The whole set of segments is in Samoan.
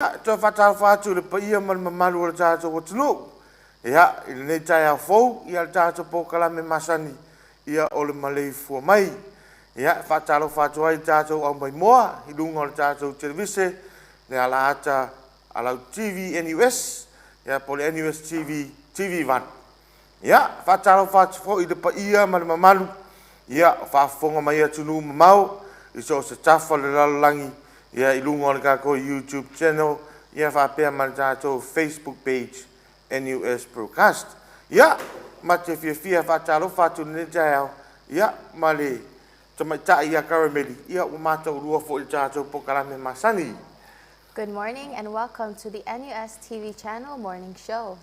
E toe faatalofa atu i le paia ma le mamalu o le tatou atunuu. Ia, i lenei taeao fou, ia le tatou polokalame masani, ia o le maleifua mai. Ia, e faatalofa atu ai i le tatou aumaimoa i luga o le tatou televise, le alaata a lau TV NUS, ia po o le NUS TV, TV1. Ia, faatalofa atu foi i le paia ma le mamalu, ia, o faafofoga mai atunuu mamao i so o se tafa o le lalolagi, ia i luga o le tatou YouTube channel, ia faapea ma le tatou Facebook page NUS Broadcast. Ia, ma te fiafia faatalofa atu i lenei taeao, ia, ma le tamaitai ia Karameli, ia ua mataulua foi i le tatou polokalame masani. Good morning and welcome to the NUS TV channel morning show.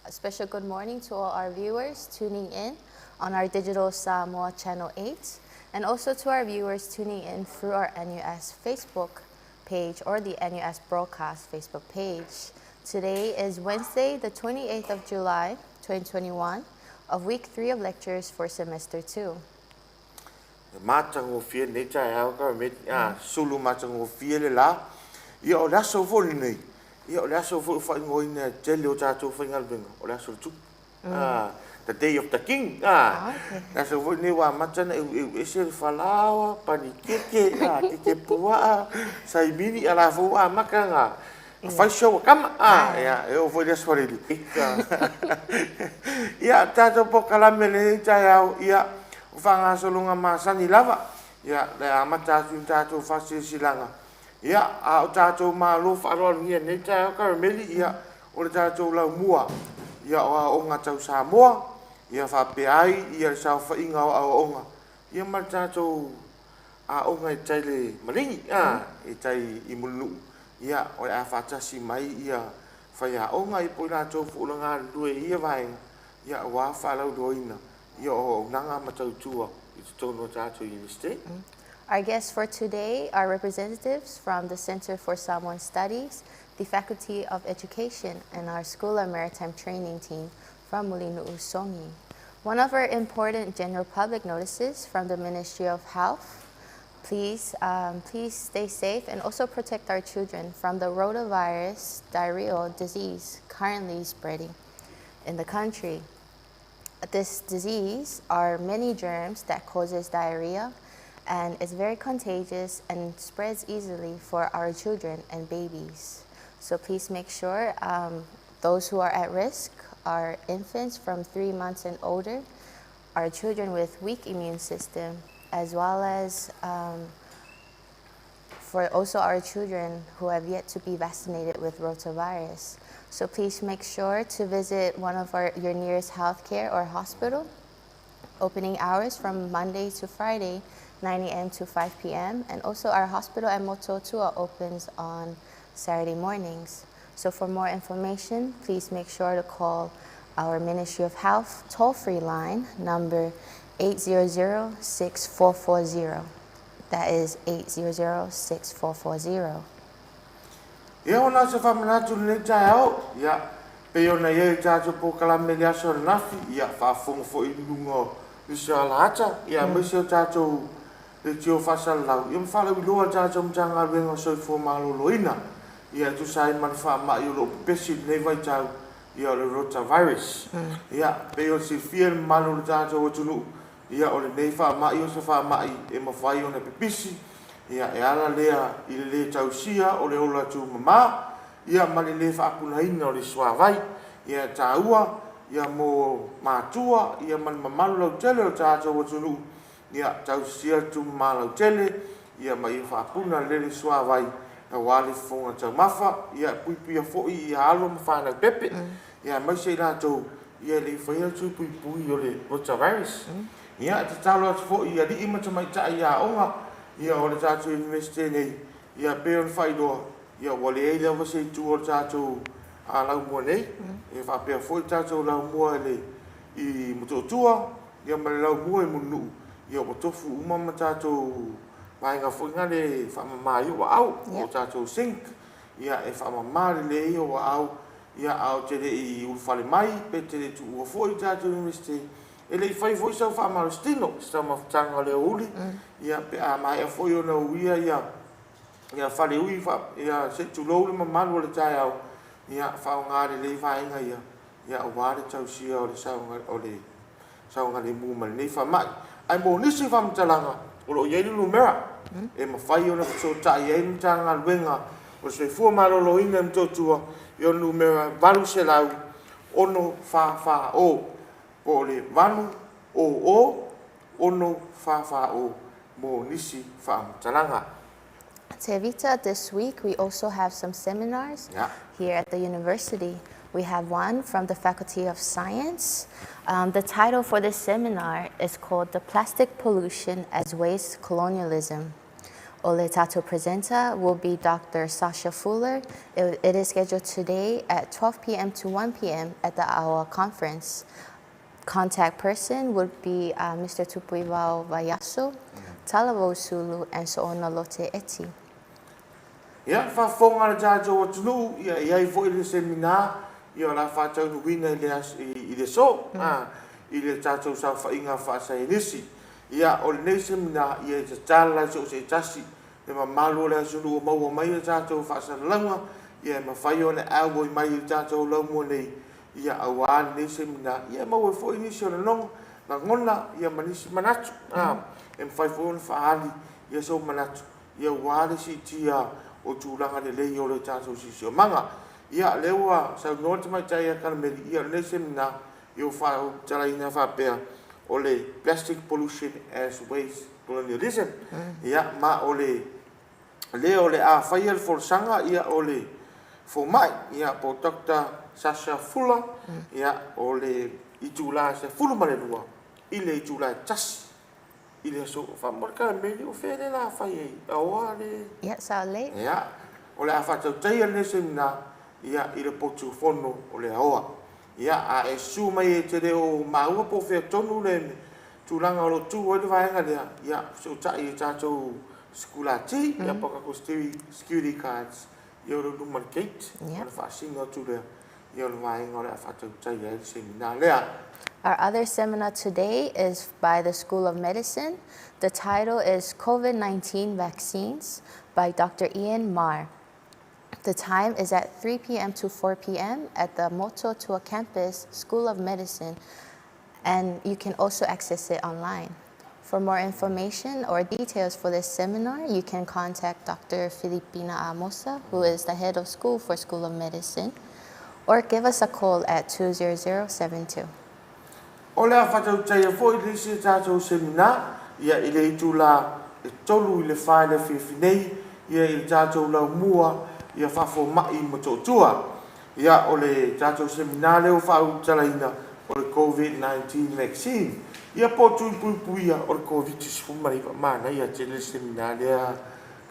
A special good morning to all our viewers tuning in on our digital Samoa Channel 8 and also to our viewers tuning in through our NUS Facebook page or the NUS Broadcast Facebook page. Today is Wednesday, the 28th of July, 2021, of week 3 of lectures for semester 2. E matagofie lenei taeao Karameli, a sulu matagofie le la. Ia o le aso foi lenei, ia o le aso foi ua faaigoaina e le tele o tatou faigaluega, o le aso o le tupu. The day of the king. Le aso foi lenei ua amata ona eueuese le falaoa, panikeke, keke puaa, saimini, a la foi ua amata ona fai show a tama. Ia, e oo foi i le aso Faraile. Ia, tatou polokalame i lenei taeao, ia, o faagasologa masani lava, ia, le amata atu i le tatou faasilasilaga. Ia, a o tatou malo faaaloalogia i lenei taeao Karameli, ia, o le tatou laumua, ia, o aoaoga tau Samoa, ia faapea ai, ia, le saofaiga o aoaoga, ia, ma le tatou aoga i tai le maligi, i tai i Mulinuu, ia, o le a faatasi mai, ia, faiaoga, ia, po o i latou foi o le galulue i ia vaega, ia, aua faalauiloaina, ia, o auaunaga ma tautua i totonu o tatou Iunivesite. Our guests for today are representatives from the Center for Samoan Studies, the Faculty of Education, and our School of Maritime Training team from Mulinuu Songi. One of our important general public notices from the Ministry of Health. Please, please stay safe and also protect our children from the rotavirus diarrheal disease currently spreading in the country. This disease are many germs that causes diarrhea and is very contagious and spreads easily for our children and babies. So please make sure those who are at risk are infants from 3 months and older, our children with weak immune system, as well as for also our children who have yet to be vaccinated with rotavirus. So please make sure to visit one of your nearest healthcare or hospital. Opening hours from Monday to Friday, 9 a.m. to 5 p.m. And also our hospital at Motootua opens on Saturday mornings. So for more information, please make sure to call our Ministry of Health toll-free line number 800-6440. That is 800-6440. Ia ona se faamanatu i lenei taeao, ia, pei ona i ai le tatou polokalame i le aso ananafi, ia, faafofoga foi i luga o nisi o alaata, ia, aemaise o tatou leitio faasalalau, ia ma faalauiloa a le tatou Matagaluega o Soifua Maloloina, ia, e tusa ai ma le faamai o lo o pepesi i lenei vaitau, ia, o le rotavirus. Ia, pei o le silafia e le mamalu o le tatou atunuu, ia, o lenei faamai o se faamai e mafai ona pepisi, ia, e ala lea i le lē tausia o le ola tumamā, ia, ma le lē faapunaina o le suāvai. Ia, e taua, ia, mo matua, ia, ma le mamalu lautele o le tatou atunuu, ia, tausia le tumamā lautele, ia, ma ia faapuna lelei le suāvai aua le fofoga taumafa, ia, e puipuia foi ia alo ma fanau pepe, ia, aemaise i latou, ia, e le i faia le tui puipui o le rotavirus. Ia, e tatalo atu foi i alii ma tamaitai aoga, ia, o le tatou Iunivesite nei, ia, pei ona faailoa, ia, ua leai lava se itu o le tatou laumua nei, ia, faapea foi le tatou laumua i le i Motootua, ia, ma le laumua i Mulinuu, ia, ua tofu uma ma tatou vaega foi na le faamama ai ou aao, o tatou sink, ia, e faamama lelei ai ou aao, ia, a o te le i ulufale mai, pe te le i tuua foi le tatou Iunivesite, e le i fai foi sau faamalositino, se taumafataga o le aoauli, ia, pe a maea foi ona uia ia Ia faleui ia se i tulou le mamalu o le taeao, ia faaaoga lelei vaega ia, ia aua le tausia o le o le saogalemu ma lenei faamai. Ae mo nisi faamatalaga, o lo o i ai le numera e mafai ona fesootai ai le Matagaluega o le Soifua Maloloina i Motootua, ia o le numera 800 644 po o le 800 644 mo nisi faamatalaga. Tevita, this week we also have some seminars here at the university. We have one from the Faculty of Science. The title for this seminar is called The Plastic Pollution as Waste Colonialism. O le tatou presenter will be Dr. Sasha Fuller. It is scheduled today at 12 p.m. to 1 p.m. at the AOA conference. Contact person would be Mr. Tupuivao Vayaso, Talavo Sulu, and Soona Lote Eti. Ia, faafofoga le tatou atunuu, ia e i ai foi le seminar, ia o le a faataunuuina i le aso, i le aso, i le tatou saofaiga faasaienisi. Ia, o lenei seminar, ia e tatala i so o se tasi le mamalu o le atunuu o maua mai a tatou faasalalauga, ia e mafai ona auai mai i le tatou laumua nei, ia aua lenei seminar, ia e maua ai foi nisi o lanoga, lagona, ia ma nisi manatu, e mafai foi ona faaali ia sou manatu, ia aua le siitia o tulaga lelei o le tatou siosiomaga. Ia, lea ua saunoa le Tamaitai ia Karameli, ia o lenei seminar, ia ua faamatalaina faapea, o le Plastic Pollution as Waste Colonialism. Ia, ma o le lea o le a faia le folasaga, ia o le fomai, ia po o Doctor Sasha Fuller, ia o le itula e 12 i le itula e 1 i le aso. Faamolemole Karameli, o fea lea o le a fai ai? Aoa le... Ia, sao lelei. Ia, o le a faatautaia lenei seminar, ia, i le potu fono o le Aoa. Ia, a e susu mai e te le o maua po o fea tonu le tulaga o lo o tu ai le vaega lea, ia, fesootai i tatou sikulati, ia, po o tatou security guards, ia o lo o i luma o le gate, ona faasino atu lea, ia o le vaega o le a faatautaia ai le seminar lea. Our other seminar today is by the School of Medicine. The title is COVID-19 Vaccines by Dr. Ian Marr. The time is at 3 p.m. to 4 p.m. at the Motootua Campus School of Medicine, and you can also access it online. For more information or details for this seminar, you can contact Dr. Filipina Amosa, who is the head of school for School of Medicine, or give us a call at 20072. O le a faatautaia foi le isi tatou seminar, ia i le itula e 3 i le 4 i le afiafi nei, ia i le tatou laumua ia faafomai i Motootua. Ia o le tatou seminar lea ua faaulutalaina o le COVID-19 vaccine. Ia po o tui puipuia o le Koviti-19. Manaia tele le seminar lea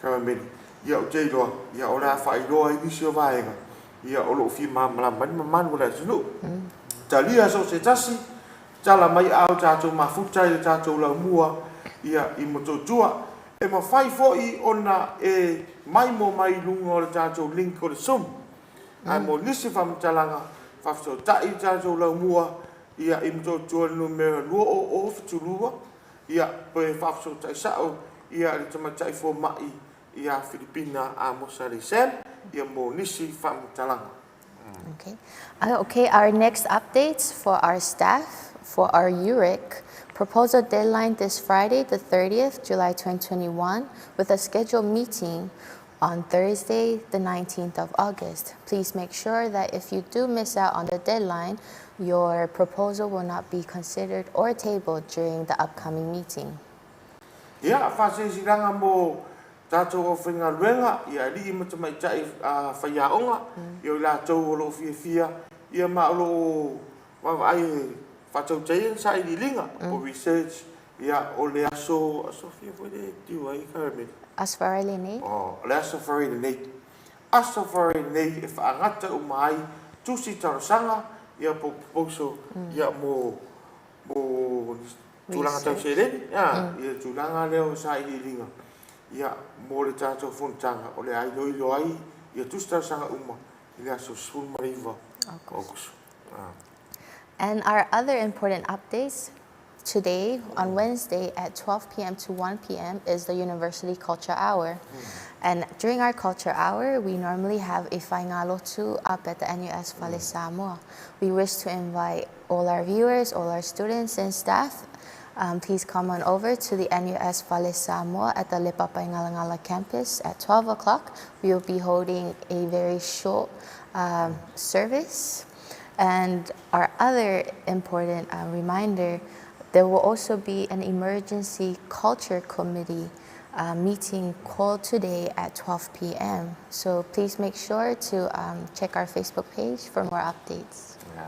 Karameli. Ia ou te iloa, ia o le a faailoa ai nisi o vaega, ia o lo o fia malamalama ai le mamalu o le atunuu. Talia so o se tasi, tala mai a o tatou mafuta i le tatou laumua ia i Motootua. E mafai foi ona e maimoa mai i luga o le tatou link o le Zoom. Ae mo nisi faamatalaga, faafesootai i le tatou laumua ia i Motootua i le numera 20072, ia pe faafesootai sao ia le tamaitai fomai ia Filipina Amosa Leisam ia mo nisi faamatalaga. Okay. Okay, our next updates for our staff, for our URIC, proposal deadline this Friday, the 30th, July 2021, with a scheduled meeting on Thursday, the 19th of August. Please make sure that if you do miss out on the deadline, your proposal will not be considered or tabled during the upcoming meeting. Ia, faasilasilaga mo tatou aufaigaluega, ia alii ma tamaitai faiaoga, ia o i latou o lo o fiafia, ia ma o lo o vaavaai e faatautaia ni sailiiliga po o research, ia o le aso, aso fia foi lea e due ai Karameli? Aso Faraile nei. Oh, o le Aso Faraile nei. Aso Faraile nei e faagata uma ai tusi talosaga, ia po o proposal, ia mo mo tulaga tau seleni, ia tulaga lea o sailiiliga, ia mo le tatou fonotaga o le a iloilo ai ia tusi talosaga uma i le aso 19 o Aokuso. And our other important updates, Today, on Wednesday at 12 p.m. to 1 p.m., is the University Culture Hour. And during our Culture Hour, we normally have a Faigalotu up at the NUS Fale Samoa. We wish to invite all our viewers, all our students and staff. Please come on over to the NUS Fale Samoa at the Lepa Paengalagala campus at 12 o'clock. We will be holding a very short service. And our other important reminder, there will also be an emergency culture committee meeting called today at 12 p.m. So please make sure to check our Facebook page for more updates. Ia.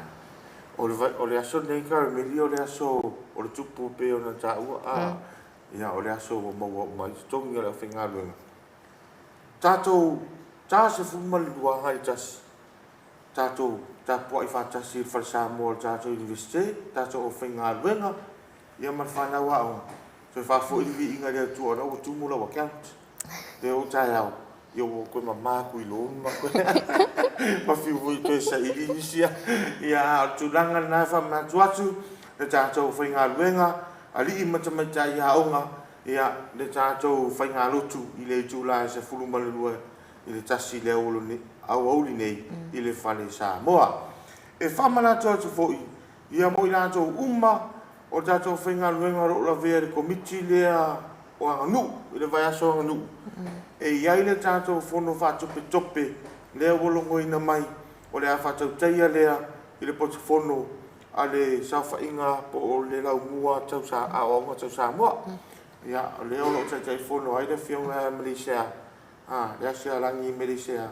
O le, o le aso nei Karameli o le aso o le tupu pei ona taua, a, ia, o le aso ua maua uma ai totogi o le aufaigaluega. Tatou 42 agai 1, tatou tapuai faatasi i le Fale Samoa o le tatou Iunivesite, tatou aufaigaluega, ia ma le fanau aoga, toe faafoi le viiga i le Atua o la ua tumu lau account. Lea ua taeao, ia ua toe mama atu i loan ma toe ma fiu foi toe saili nisi a. Ia, a o le tulaga lena e faamanatu atu le tatou faigaluega, alii ma tamaitai aoga, ia, le tatou faigalotu i le itula e 12 i le 1 i le aoauli nei i le Fale Samoa. E faamanatu atu foi ia mo i latou uma o le tatou faigaluega o lo o lavea i le Komiti lea o Aganuu i le vaiaso Aganuu, e i ai le tatou fono faatopetope lea ua logoina mai o le a faatautaia lea i le potofono a le saofaiga po o le laumua tau aoaoga tau Samoa. Ia, o lea o lo o Taitaifono ai le Afioga ia Malaysia, a, le Aso Lagi i Malaysia.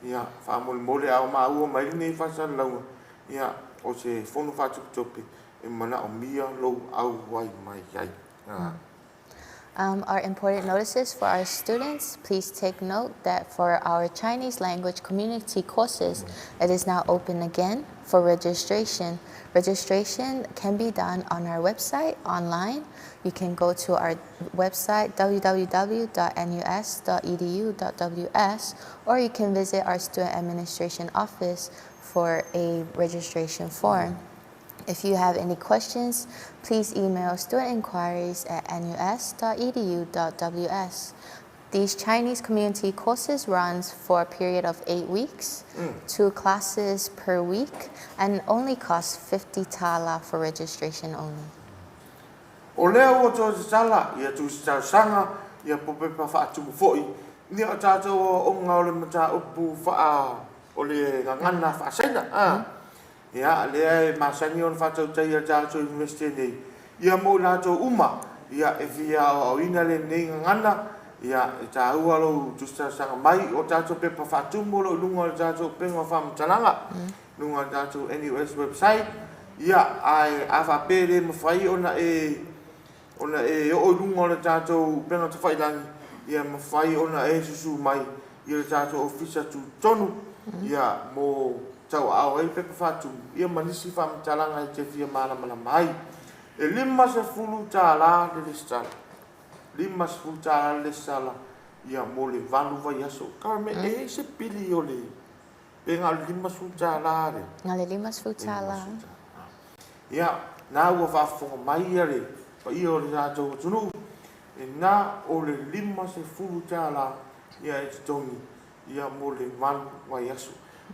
Ia, faamolemole a o maua mai lenei faasalalauga, ia, o se fono faatopetope e manaomia lou auai mai ai. A. Our important notices for our students, please take note that for our Chinese language community courses, it is now open again for registration. Registration can be done on our website online. You can go to our website www.nus.edu.ws or you can visit our student administration office for a registration form. If you have any questions, please email studentinquiries@nus.edu.ws. These Chinese community courses runs for a period of 8 weeks, 2 classes per week, and only costs 50 tala for registration only. O lea ua toe tatala ia tusi talosaga, ia pepa faatumu foi, ia o tatou aoaoga o le mataupu faa o le gagana faa-Saina. A. Ia, lea e masani ona faatautaia e le tatou Iunivesite nei, ia mo i latou uma, ia, e fia aoaoina lenei gagana, ia, e taua lou tusi talosaga mai, o tatou pepa faatumu o lo o i luga o le tatou upega o faamatalaga, luga o le tatou NUS website, ia, ae a faapea e le mafai ona e, ona e oo i luga o le tatou upega tafailagi, ia mafai ona e susu mai i le tatou ofisa tutotonu, ia, mo tauaao ai le pepa faatumu, ia ma nisi faamatalaga e te fia malamalama ai. E $50 le lesitala, $50 le lesitala, ia, mo le 8 vaiaso. Carmen, e i ai se pili o le, pe na o le $50 le? Na o le $50. Ia, na ua faafofoga mai ia le paia o le tatou atunuu, e na o le $50 ia e totogi ia mo le 8 vaiaso.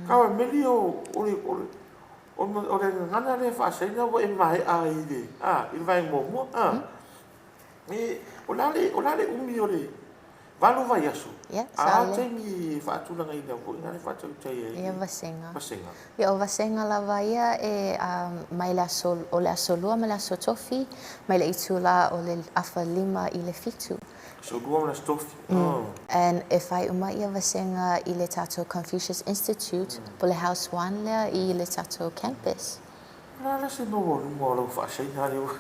Kau e meli o o le o le o le gagana lea faasaina ua e maea ai i le a i le vaega muamua a. E o le a le o le a le umi o le 8 vaiaso? Ia, A sa le. Taimi e faatulagaina foi na le faatautai ai Ia vasega. Vasega. Ia, o vasega lava ia e mai le aso, o le aso 2 ma le aso tofi, mai le itula o le 4:30 i le 7. Aso 2 ma le aso tofi. Oh. And e fai uma ia vasega i le tatou Confucius Institute, po le House 1 lea i le tatou campus. O le a la se maualuga o lau faasaina lea ua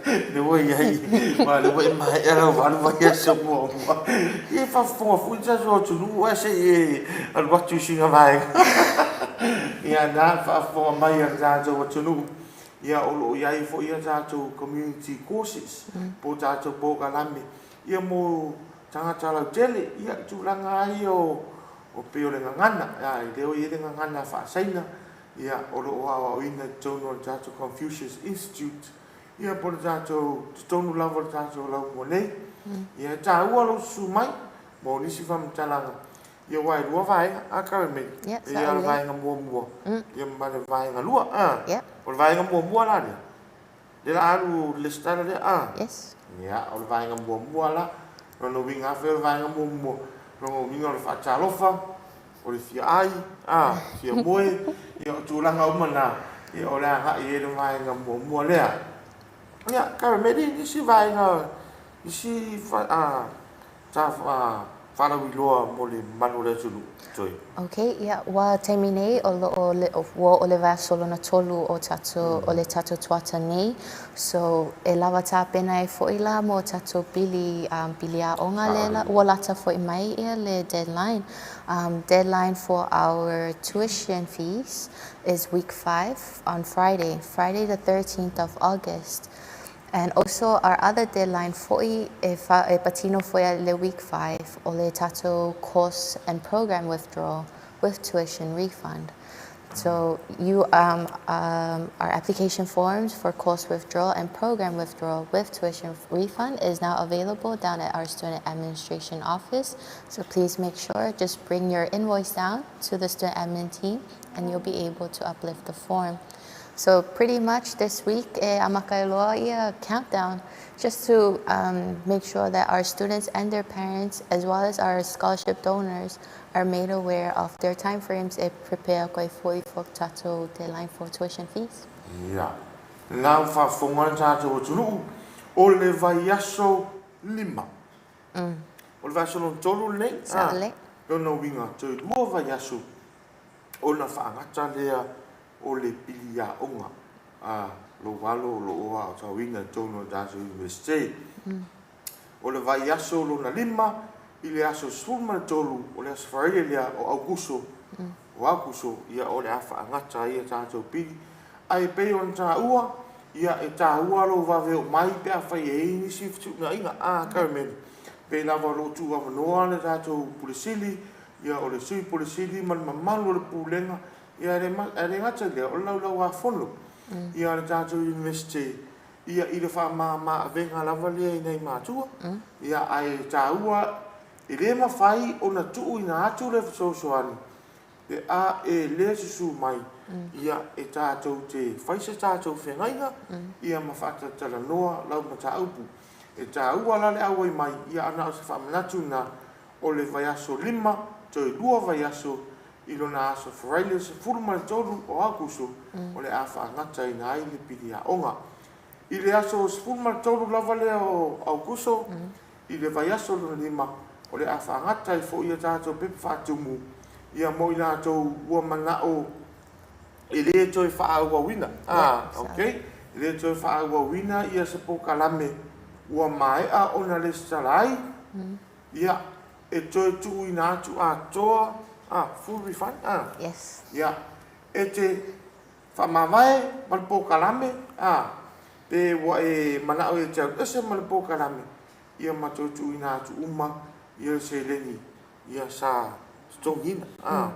lea ua i ai, ma lea ua e maea lau 8 vaiaso muamua. Ia e faafofoga foi le tatou atunuu ae se i e alu atu i sina vaega. Ia na faafofoga mai a le tatou atunuu, ia o lo o i ai foi a tatou community courses po o tatou polokalame ia mo tagata lautele, ia tulaga lava ia o pei o le gagana, e le o i ai le gagana faasaina, ia, o lo o aoaoina i totonu o le tatou Confucius Institute. Ia, po o le tatou totonu lava o le tatou laumua nei. Ia, e taua lou susu mai mo nisi faamatalaga, ia aua e lua vaega, a Carmen? Ia, E i ai o le saʻolelei. Vaega muamua, ia ma le vaega lua, a. Ia. O le vaega muamua la lea, lea la alu le lesitala lea, a. Yes. Ia, o le vaega muamua la, lona uiga a fai o le vaega muamua, lona uiga o le faatalofa, o le fia ai, a, fia moe, ia o tulaga uma na, ia o le agai i ai le vaega muamua lea. Ia, Carmen, e nisi vaega, nisi fa, a, ta faalauiloa mo le mamalu o le atunuu, toe. Okay, ia, ua taimi nei o lo o le, ua o le vaiaso lona tolu o tatou, o le tatou tuata nei. So, e lava tapena ai foi la mo tatou pili, pili aoga lea la, ua lata foi mai ia le deadline. Deadline for our tuition fees is week 5 on Friday, Friday the 13th of August. And also our other deadline foi e, fa, e patino foi a le week 5 o le tatou course and program withdrawal with tuition refund. So you our application forms for course withdrawal and program withdrawal with tuition refund is now available down at our student administration office. So please make sure just bring your invoice down to the student admin team and you'll be able to uplift the form. So pretty much this week, e amata ai loa ia countdown just to make sure that our students and their parents, as well as our scholarship donors, are made aware of their timeframes e prepare koe foi for tatou deadline for tuition fees. Ia, na ua faafofoga le tatou atunuu, o le vaiaso 5. O le vaiaso lona tolu lenei, a, Saʻolelei. Lona uiga, toe lua vaiaso ona faagata lea o le pili aoga a lou alo o lo o aotauina i totonu o le tatou Iunivesite. O le vaiaso lona 5 i le aso 13 o le aso Faraile lea o Aukuso, o Aukuso, ia o le a faagata ai a tatou pili. Ae pei ona taua, ia e taua lou vave oo mai pe afai e i ai nisi fetuunaiga. A, Carmen, pei lava o lo o tuuavanoa le tatou Pule Sili, ia o le Sui Pule Sili ma le mamalu o le Pulega, ia e le, e le gata i lea, o le Laulau-a-Fono, ia le tatou Iunivesite, ia i le faamama avega lava lea i nai matua, ia ae taua e le mafai ona tuuina atu le fesoasoani pe a e le susu mai, ia e tatou te fai se tatou feagaiga, ia ma faatalatalanoa lau mataupu. E taua la le auai mai, ia ana o se faamanatu na o le vaiaso 5, toe lua vaiaso i lona aso Faraile 13 o Aukuso, o le a faagataina ai le pili aoga. I le aso 13 lava lea o Aukuso, i le vaiaso lona 5, o le a faagata ai foi ia tatou pepa faatumu, ia mo i latou ua manao e le toe faaauauina. Ah, ok. E le toe faaauauina ia se polokalame ua maea ona lesitala ai, ia e toe tuuina atu atoa, ah, full refund, ah. Yes. Ia, e te faamavae ma le polokalame, ah, pe ua e manao e te alu ese ma le polokalame, ia ma toe tuuina atu uma ia le seleni ia sa totogiina. Ah.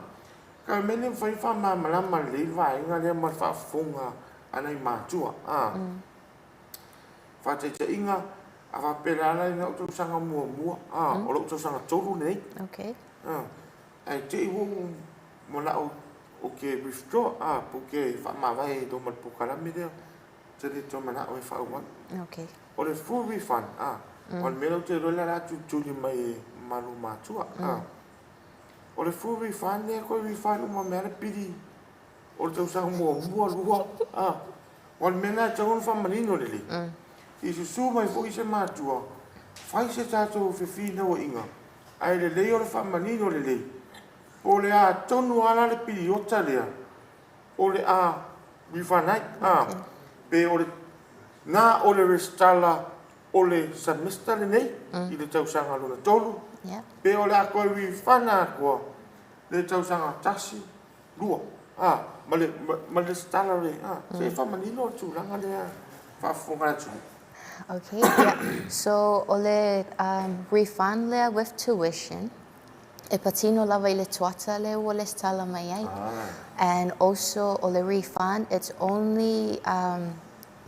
Ka mea le mafai ona faamalamalama lelei le vaega lea ma le faafofoga a nai matua. Ah. Faataitaiga, a faapea la la i lau tausaga muamua, ah, o lou tausaga tolu lenei. Ah, ae te i ua ou manao ou te withdraw, ah, pe ou te faamavae i luma o le polokalame lea, ou te le toe manao e faaauau. O le full refund, ah, o le mea lea ou te iloa o le a tulituli mai e mamalu o matua. Ah. O le full refund lea e toe refund uma mai lava le pili o le tausaga muamua, lua, ah. O le mea lena e tatau ona faamanino lelei. I susu mai foi se matua, fai se tatou fefinauaiga, ae lelei o le faamanino lelei. Po o le a tonu lava la le piliota lea o le a refund ai, ah, pe o le na o le resitala o le semester lenei i le tausaga lona tolu, pe o le a toe refund atoa le tausaga tasi, lua, a, ma le, ma le resitala o le, a, se i faamanino le tulaga lea faafofoga le atunuu. Okay, yeah. So, o le refund lea with tuition, e patino lava i le tuata lea ua lesitala mai ai. And also, o le refund, it's only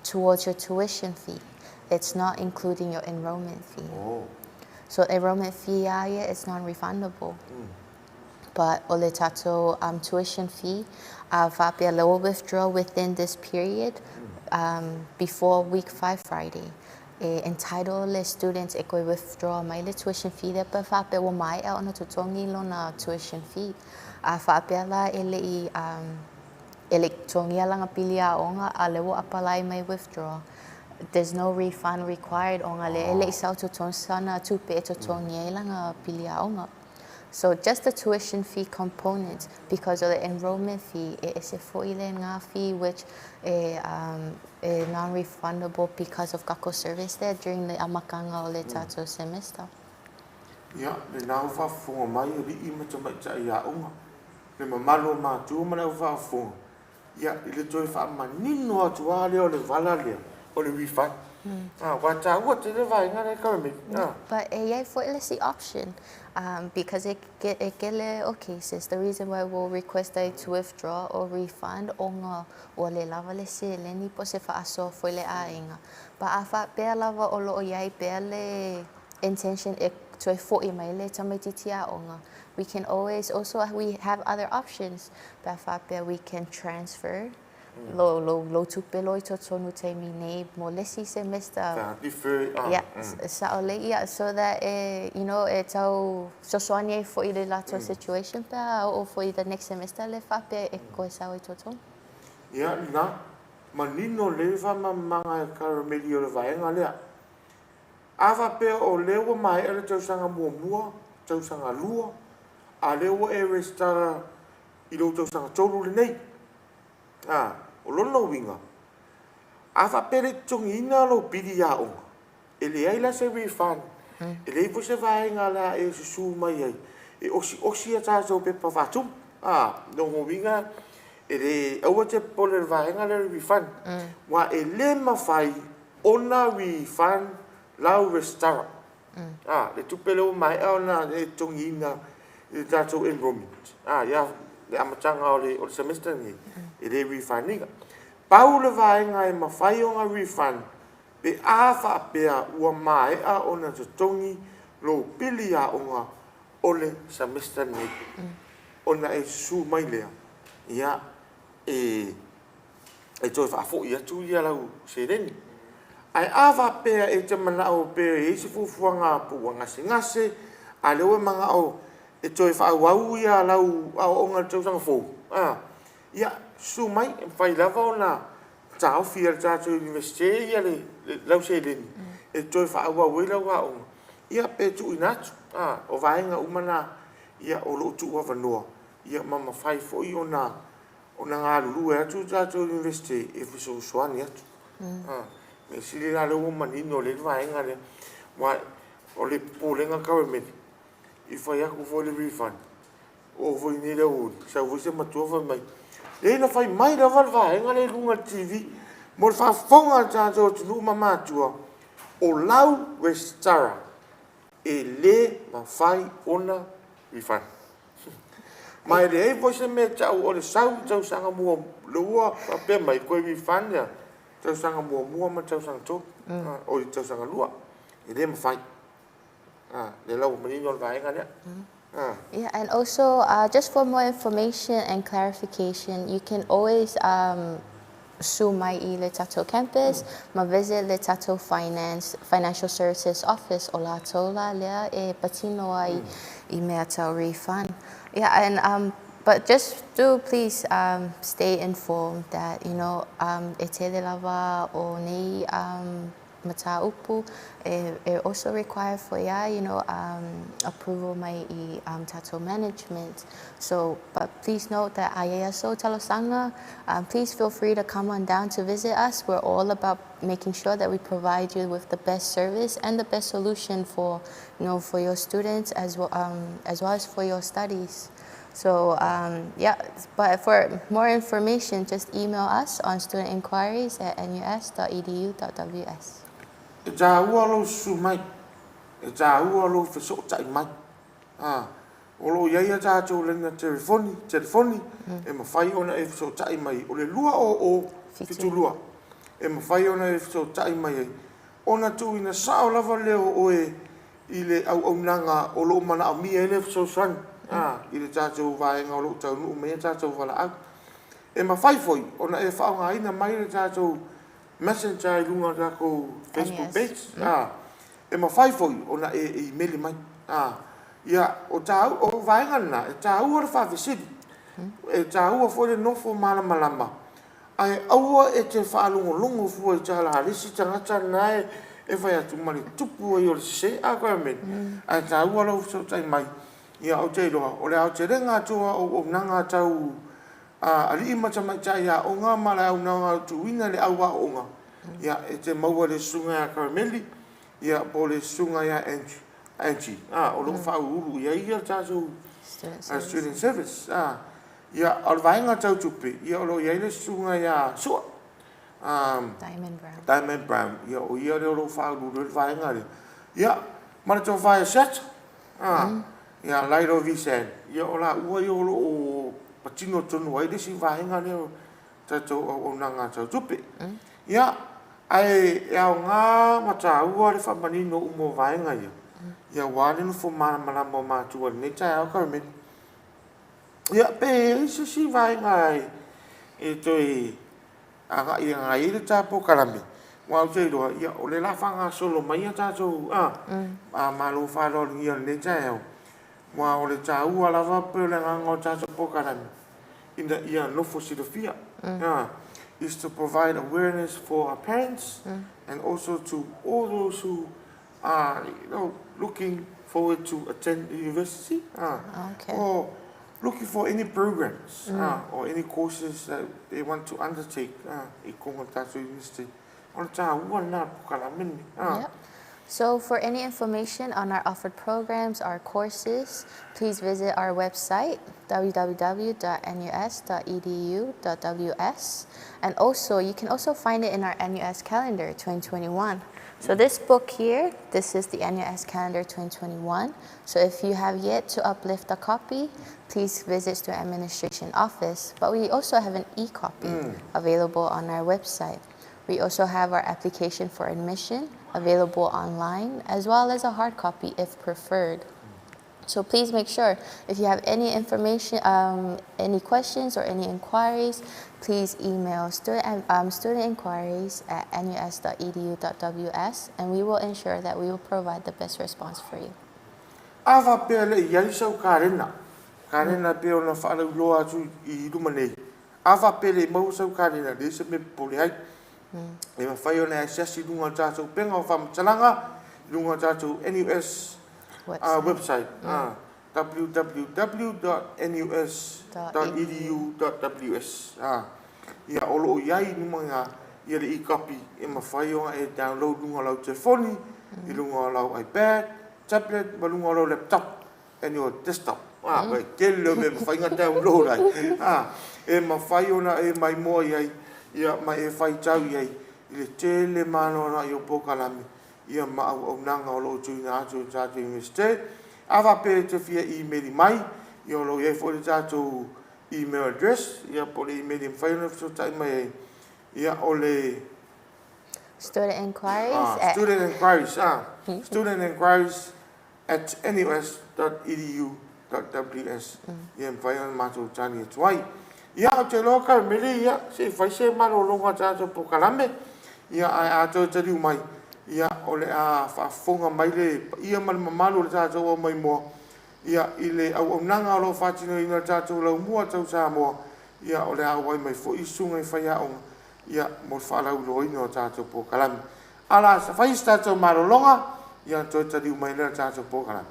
towards your tuition fee. It's not including your enrollment fee. So enrollment fee lava ia is non-refundable. But o le tatou tuition fee, a faapea lea ua withdraw within this period before week 5 Friday, e entitle le students e toe withdraw mai le tuition fee lea pe faapea ua maea ona totogi lona tuition fee. A faapea la e le i e le i totogia lana pili aoga a lea ua apply mai withdraw, there's no refund required ona lea e le i sau i totonu sana tupe e totogi ai lana pili aoga. So just the tuition fee component because o le enrollment fee e ese foi lena fee which e e non-refundable because of tatou service there during le amataga o le tatou semester. Ia, lena ua faafofoga mai alii ma tamaitai aoga, le mamalu o matua ma le au faafofoga, Ia, i le toe faamanino atu lava lea o le vala lea, o le refund. Aua e taua tele le vaega lea Carmen. But e i ai foi le isi option because e e kele o cases, the reason why we'll request ai to withdraw or refund ona ua le lava le seleni po o se faasoa foi le aiga. But a faapea lava o lo o i ai pea le intention e toe fo'i mai le tamaitiiti aoga, we can always also we have other options pe a faapea we can transfer lo, lo, lou tupe loa i totonu taimi nei mo le isi semester. Ka defer, ah, Yeah, sa'o lelei, yeah, so that e, you know, e tau fesoasoani ai foi i le latou situation pe a oo foi i the next semester le faapea e toe sau ai totonu. Ia, na, manino lelei le faamalamalamaga e Karameli o le vaega lea. A faapea o lea ua maea le tausaga muamua, tausaga lua, a lea ua e resitala i lou tausaga tolu lenei, a, o lona uiga, a faapea e le i totogiina lou pili aoga, e leai la se refund, e leai foi se vaega o le a e susu mai ai e osiosi a tatou pepa faatumu. A, lona uiga, e le, aua e te popole i le vaega lea o le refund, aua e le mafai ona refund lau resitala. A, le tupe lea ua maea ona e totogiina i le tatou enrollment, a, ia le amataga o le semester lenei, e le refund ina. Pau le vaega e mafai ona refund pe a faapea ua maea ona totogi lou pili aoga o le semester lenei. Ona e susu mai lea, ia, e e toe faafoi atu ia lau seleni. Ae a faapea e te manao pe e i ai se fuafuaga po ua gasegase, a o lea ua e manao e toe faaauau ia lau aoaoga i le tausaga fou, a, ia, susu mai, e mafai lava ona taofi e le tatou Iunivesite ia le, lau seleni e toe faaauau ai lau aoga, ia pe tuuina atu. A, o vaega uma na, ia, o lo o tuuavanoa, ia ma mafai foi ona Ona galulue atu le tatou Iunivesite e fesoasoani atu. Mea sili la lea ua manino lelei le vaega lea, aua o le popolega Carmel, i fai atu foi le refund, oo foi i lenei aoauli, sau foi se matua fai mai, leai na fai mai lava le vaega lea i luga o le TV mo le faafofoga a le tatou atunuu ma matua, o lau resitala e le mafai ona refund. Ma e leai foi se mea e tau o le sau i le tausaga muamua faapea mai toe refund le tausaga muamua ma le tausaga tolu, oi le tausaga lua. E le mafai. Lea la ua manino le vaega lea. Yeah, and also just for more information and clarification, you can always susu mai i le tatou campus ma visit le tatou finance, financial services office o latou la lea e patino ai i mea tau refund. Yeah, and but just do please stay informed that you know e tele lava o nei mataupu e also require foi a you know approval mai i tatou management. So but please note that a i ai sou talosaga, please feel free to come on down to visit us. We're all about making sure that we provide you with the best service and the best solution for you know for your students as well, as well as for your studies. So yeah, but for more information, just email us on studentinquiries@nus.edu.ws. E taua lou susu mai, e taua lou fesootai mai. A, o lo o i ai a tatou laina telefoni, telefoni e mafai ona e fesootai mai o le 2072. e mafai ona e fesootai mai ai, ona tuuina sao lava lea o oe i le auaunaga o lo o manaomia ai le fesoasoani i le tatou vaega o lo o taunuu mai ai tatou valaau. E mafai foi ona e faaaogaina mai le tatou messenger i luga o le tatou Facebook page. E mafai foi ona e imeli mai. Ia, o o vaega lena, e taua le faafesili, e taua foi le nofo malamalama, ae aua e te faalogologo fua i tala a le isi tagata lena e fai atu ma le tupu ai o le sese. A koe mea, ae taua lou fesootai mai. Ia, ou te iloa, o le aotelega atu o auaunaga tau alii ma tamaitai aoga ma le auaunaga tuuina i le au aoga, ia, e te maua i le susuga ia Carameli, ia, po o le susuga ia Angie, o lo o faauluulu i ai ia tatou student service. Ia, o le vaega tau tupe, ia, o lo o i ai le susuga ia Sua, Diamond Brown. Diamond Brown, ia, o ia lea o lo o faauluulu i le vaega lea. Ia, ma le tofa ia Seta, ia Lailo Visan, ia, o laua ia o lo o patino tonu ai le isi vaega lea o tatou auaunaga tau tupe. Ia, ae e aoga ma taua le faamanino uma o vaega ia, ia aua le nofo malamalama o matua i lenei taeao Carmeni. Ia, pe i ai se isi vaega e toe agai ai le ta polokalame, aua ou te iloa, ia, o lea o le a faagasolo mai a tatou malo faaaloalogia i lenei taeao, aua o le taua lava pei o le agaga o le tatou polokalame, ina ia nofo silafia, is to provide awareness for our parents and also to all those who are looking forward to attend the university or looking for any programs or any courses that they want to undertake i totonu o le tatou university. O le taua lena o le polokalame lenei. Yep. So for any information on our offered programs, our courses, please visit our website, www.nus.edu.ws. And also, you can also find it in our NUS Calendar 2021. So this book here, this is the NUS Calendar 2021. So if you have yet to uplift a copy, please visit Student Administration Office. But we also have an e-copy available on our website. We also have our application for admission available online, as well as a hard copy if preferred. So please make sure if you have any information, any questions or any inquiries, please email studentinquiries@nus.edu.ws, and we will ensure that we will provide the best response for you. A faapea le i ai sau kalena, kalena pei ona faalauiloa atu i luma nei, a faapea le i maua sau kalena, leai se mea popole ai. E mafai ona e asiasi i luga o le tatou upega o faamatalaga, i luga o le tatou NUS website, www.nus.edu.ws. Ia, o lo o i ai i luma ia le e-copy e mafai ona e download luga o lau telefoni, i luga o lau iPad, tablet ma luga o lau laptop and your desktop. E tele o mea e mafai ona download ai. E mafai ona e maimoa i ai, ia, ma e faitau i ai i le tele ma anoanoai o polokalame, ia, ma auaunaga o lo o tuuina atu e le tatou Iunivesite. A faapea e te fia email mai, ia, o lo o i ai foi le tatou email address, ia, po o le email e mafai ona fesootai mai ai, ia, o le Student inquiries at Student inquiries@nus.edu.ws, ia, mafai ona matou tali atu ai. Ia, ou te iloa Carmeli, ia, se i fai se malologa o tatou polokalame, ia, ae a toe taliu mai, ia, o le a faafofoga mai le paia ma le mamalu o le tatou au maimoa, ia, i le auaunaga o lo o faatinoina e le tatou laumua tau Samoa, ia, o le a auai mai foi susuga i faiaoga, ia, mo le faalauiloaina o tatou polokalame. Ala fai se tatou malologa, ia, toe taliu mai lea le tatou polokalame.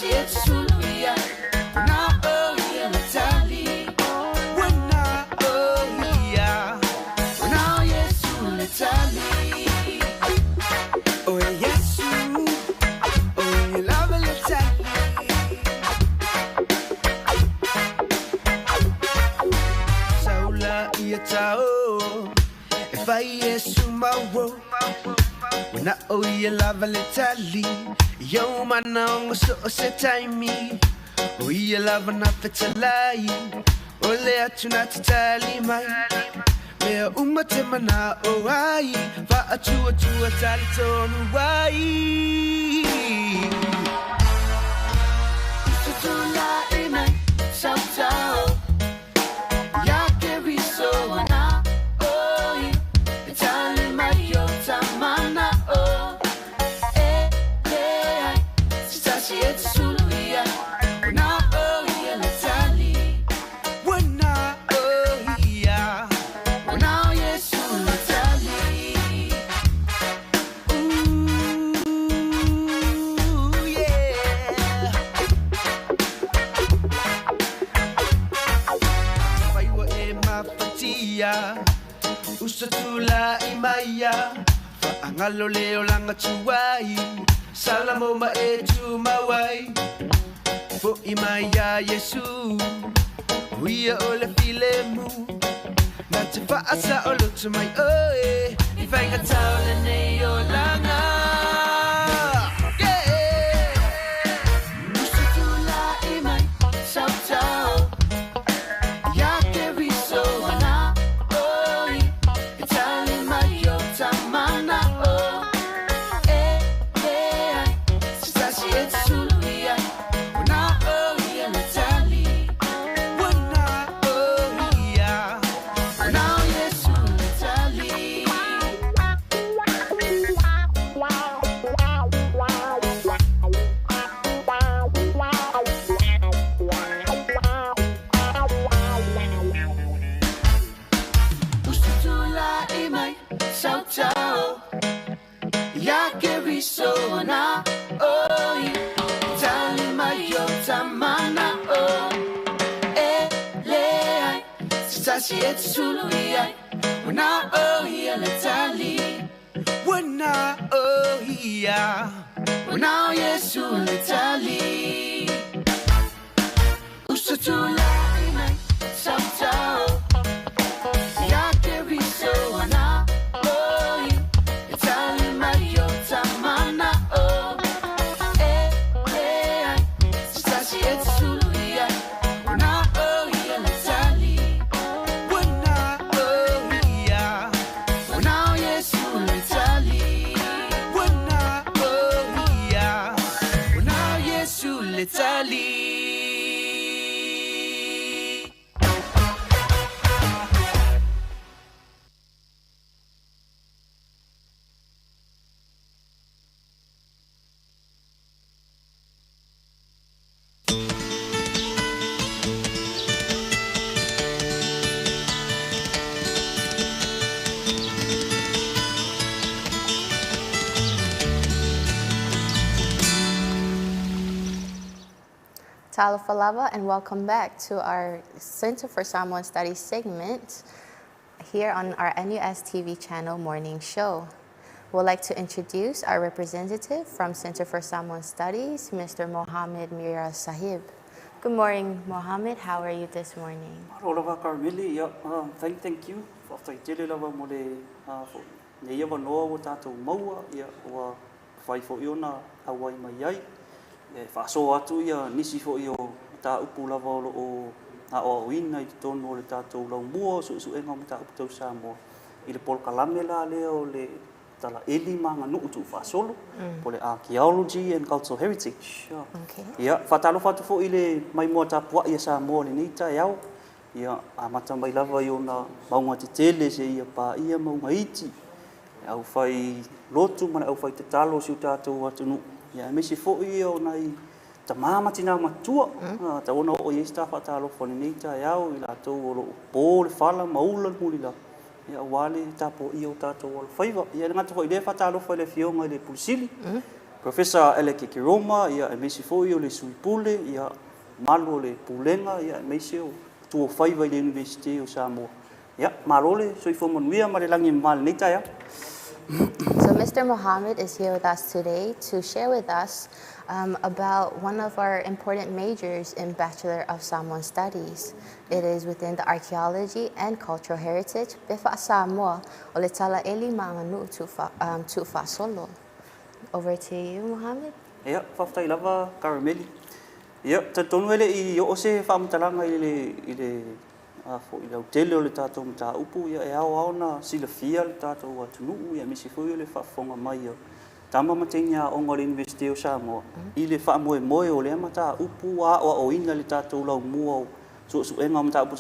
tasi e te sulu ia, wana o ia le tali. Wana o ia, wana o Yesu le tali. O Yesu, o ia lava le tali. Saula ia tau, e fai Yesu mawo. Wana o ia lava le tali. Yo mana ongo so o se taimi. O ia lava na fetalai. O le atu na te tali mai. Mea uma te mana o ai. Fa atua tua tali tonu ai. Usa tula i mai, sau tau. Ia ke riso ana oi. E tali mai o ta mana o. E le ai, se tasi e te sulu ia. Wana o ia le tali. Wana o ia, wana o Yesu le tali. Ooh, yeah. Whaiwa e mapatia, usa tula i maia. Whaangalo leo langa tuai, salamo ma e tu mawai. Fo i mai ia Yesu, uia o le filemu. Na te whaasa o lotu mai oe, i whainga tau le nei o langa. Yeah! Usa tula i mai, sau tau. Ia ke riso ana oi. E tali mai o ta mana o. E le ai, se tasi e te sulu ia. Wana o ia le tali. Wana o ia, wana o Yesu le tali. Usa tula i mai, sau tau. Ia ke riso ana oi. Tali mai o ta mana o. E le ai, se tasi e te sulu ia. Wana o ia le tali. Wana o ia, wana o Yesu le tali. Usa tula i mai, sau tau. Ia ke riso ana oi. E tali mai o ta mana o. E le ai, se tasi e te sulu ia. Wana o ia le tali. Wana o ia, wana o Yesu le tali. Wana o ia, wana o Yesu le tali. Talofa lava and welcome back to our Center for Samoan Studies segment here on our NUS TV channel morning show. We'd like to introduce our representative from Center for Samoan Studies, Mr. Mohammed Mira Sahib. Good morning, Mohammed. How are you this morning? Malo lava Carmeli, ia, thank you. Whaftai tele lava mo le nei ia wanoa o tātou maua, ia, ua whai fo iona awai mai ai. E whaaso atu ia nisi fo i o tā upu lava o lo o ngā o ina i te tonu o le tātou lau mua, su enga o tā upu tau Samoa. I le polokalame la lea o le tala eli ma ngā nuu tu whaasolo, po le Archaeology and Cultural Heritage. Okay. Ia, whatalo whatu fo i le maimoa tāpua ia Samoa le nei tai au. Ia, a mata mai lava i ona maunga te tele se ia pā ia maunga iti. Au whai lotu mana au whai te talo si o tātou atu nu. Ia, e mesi fo ia o nai tamamati nā matua. Ta ona o i esta whatalo fo le nei tai au i lātou o lo pō le whala maula le muli la. Ia, wale tāpo ia o tātou o le whaiva. Ia, le ngata fo i le whatalo fo i le fionga i le pulisili. Professor Alec Ekeroma, ia, aemaise foi o le Sui Pule, ia, mamalu o le Pulega, ia, aemaise o matuaofaiva i le Iunivesite o Samoa. Ia, malo le soifua manuia ma le lagi e mama i lenei taeao. So Mr. Mohammed is here with us today to share with us about one of our important majors in Bachelor of Samoan Studies. It is within the Archaeology and Cultural Heritage, pe faa-Samoa o le Talaeli ma Aganuu Tuufaasolo. Over to you, Mohammed. Ia, faafetai lava Karameli. Ia, talitonu e le i oo se faamatalaga i le i le a foi lautele o le tatou mataupu, ia e ao lava ona silafia le tatou atunuu, ia aemaise foi o le faafofoga mai a tama ma teine aoga o le Iunivesite o Samoa i le faamoemoe o lea mataupu ua aoaoina i le tatou laumua o suesuega o mataupu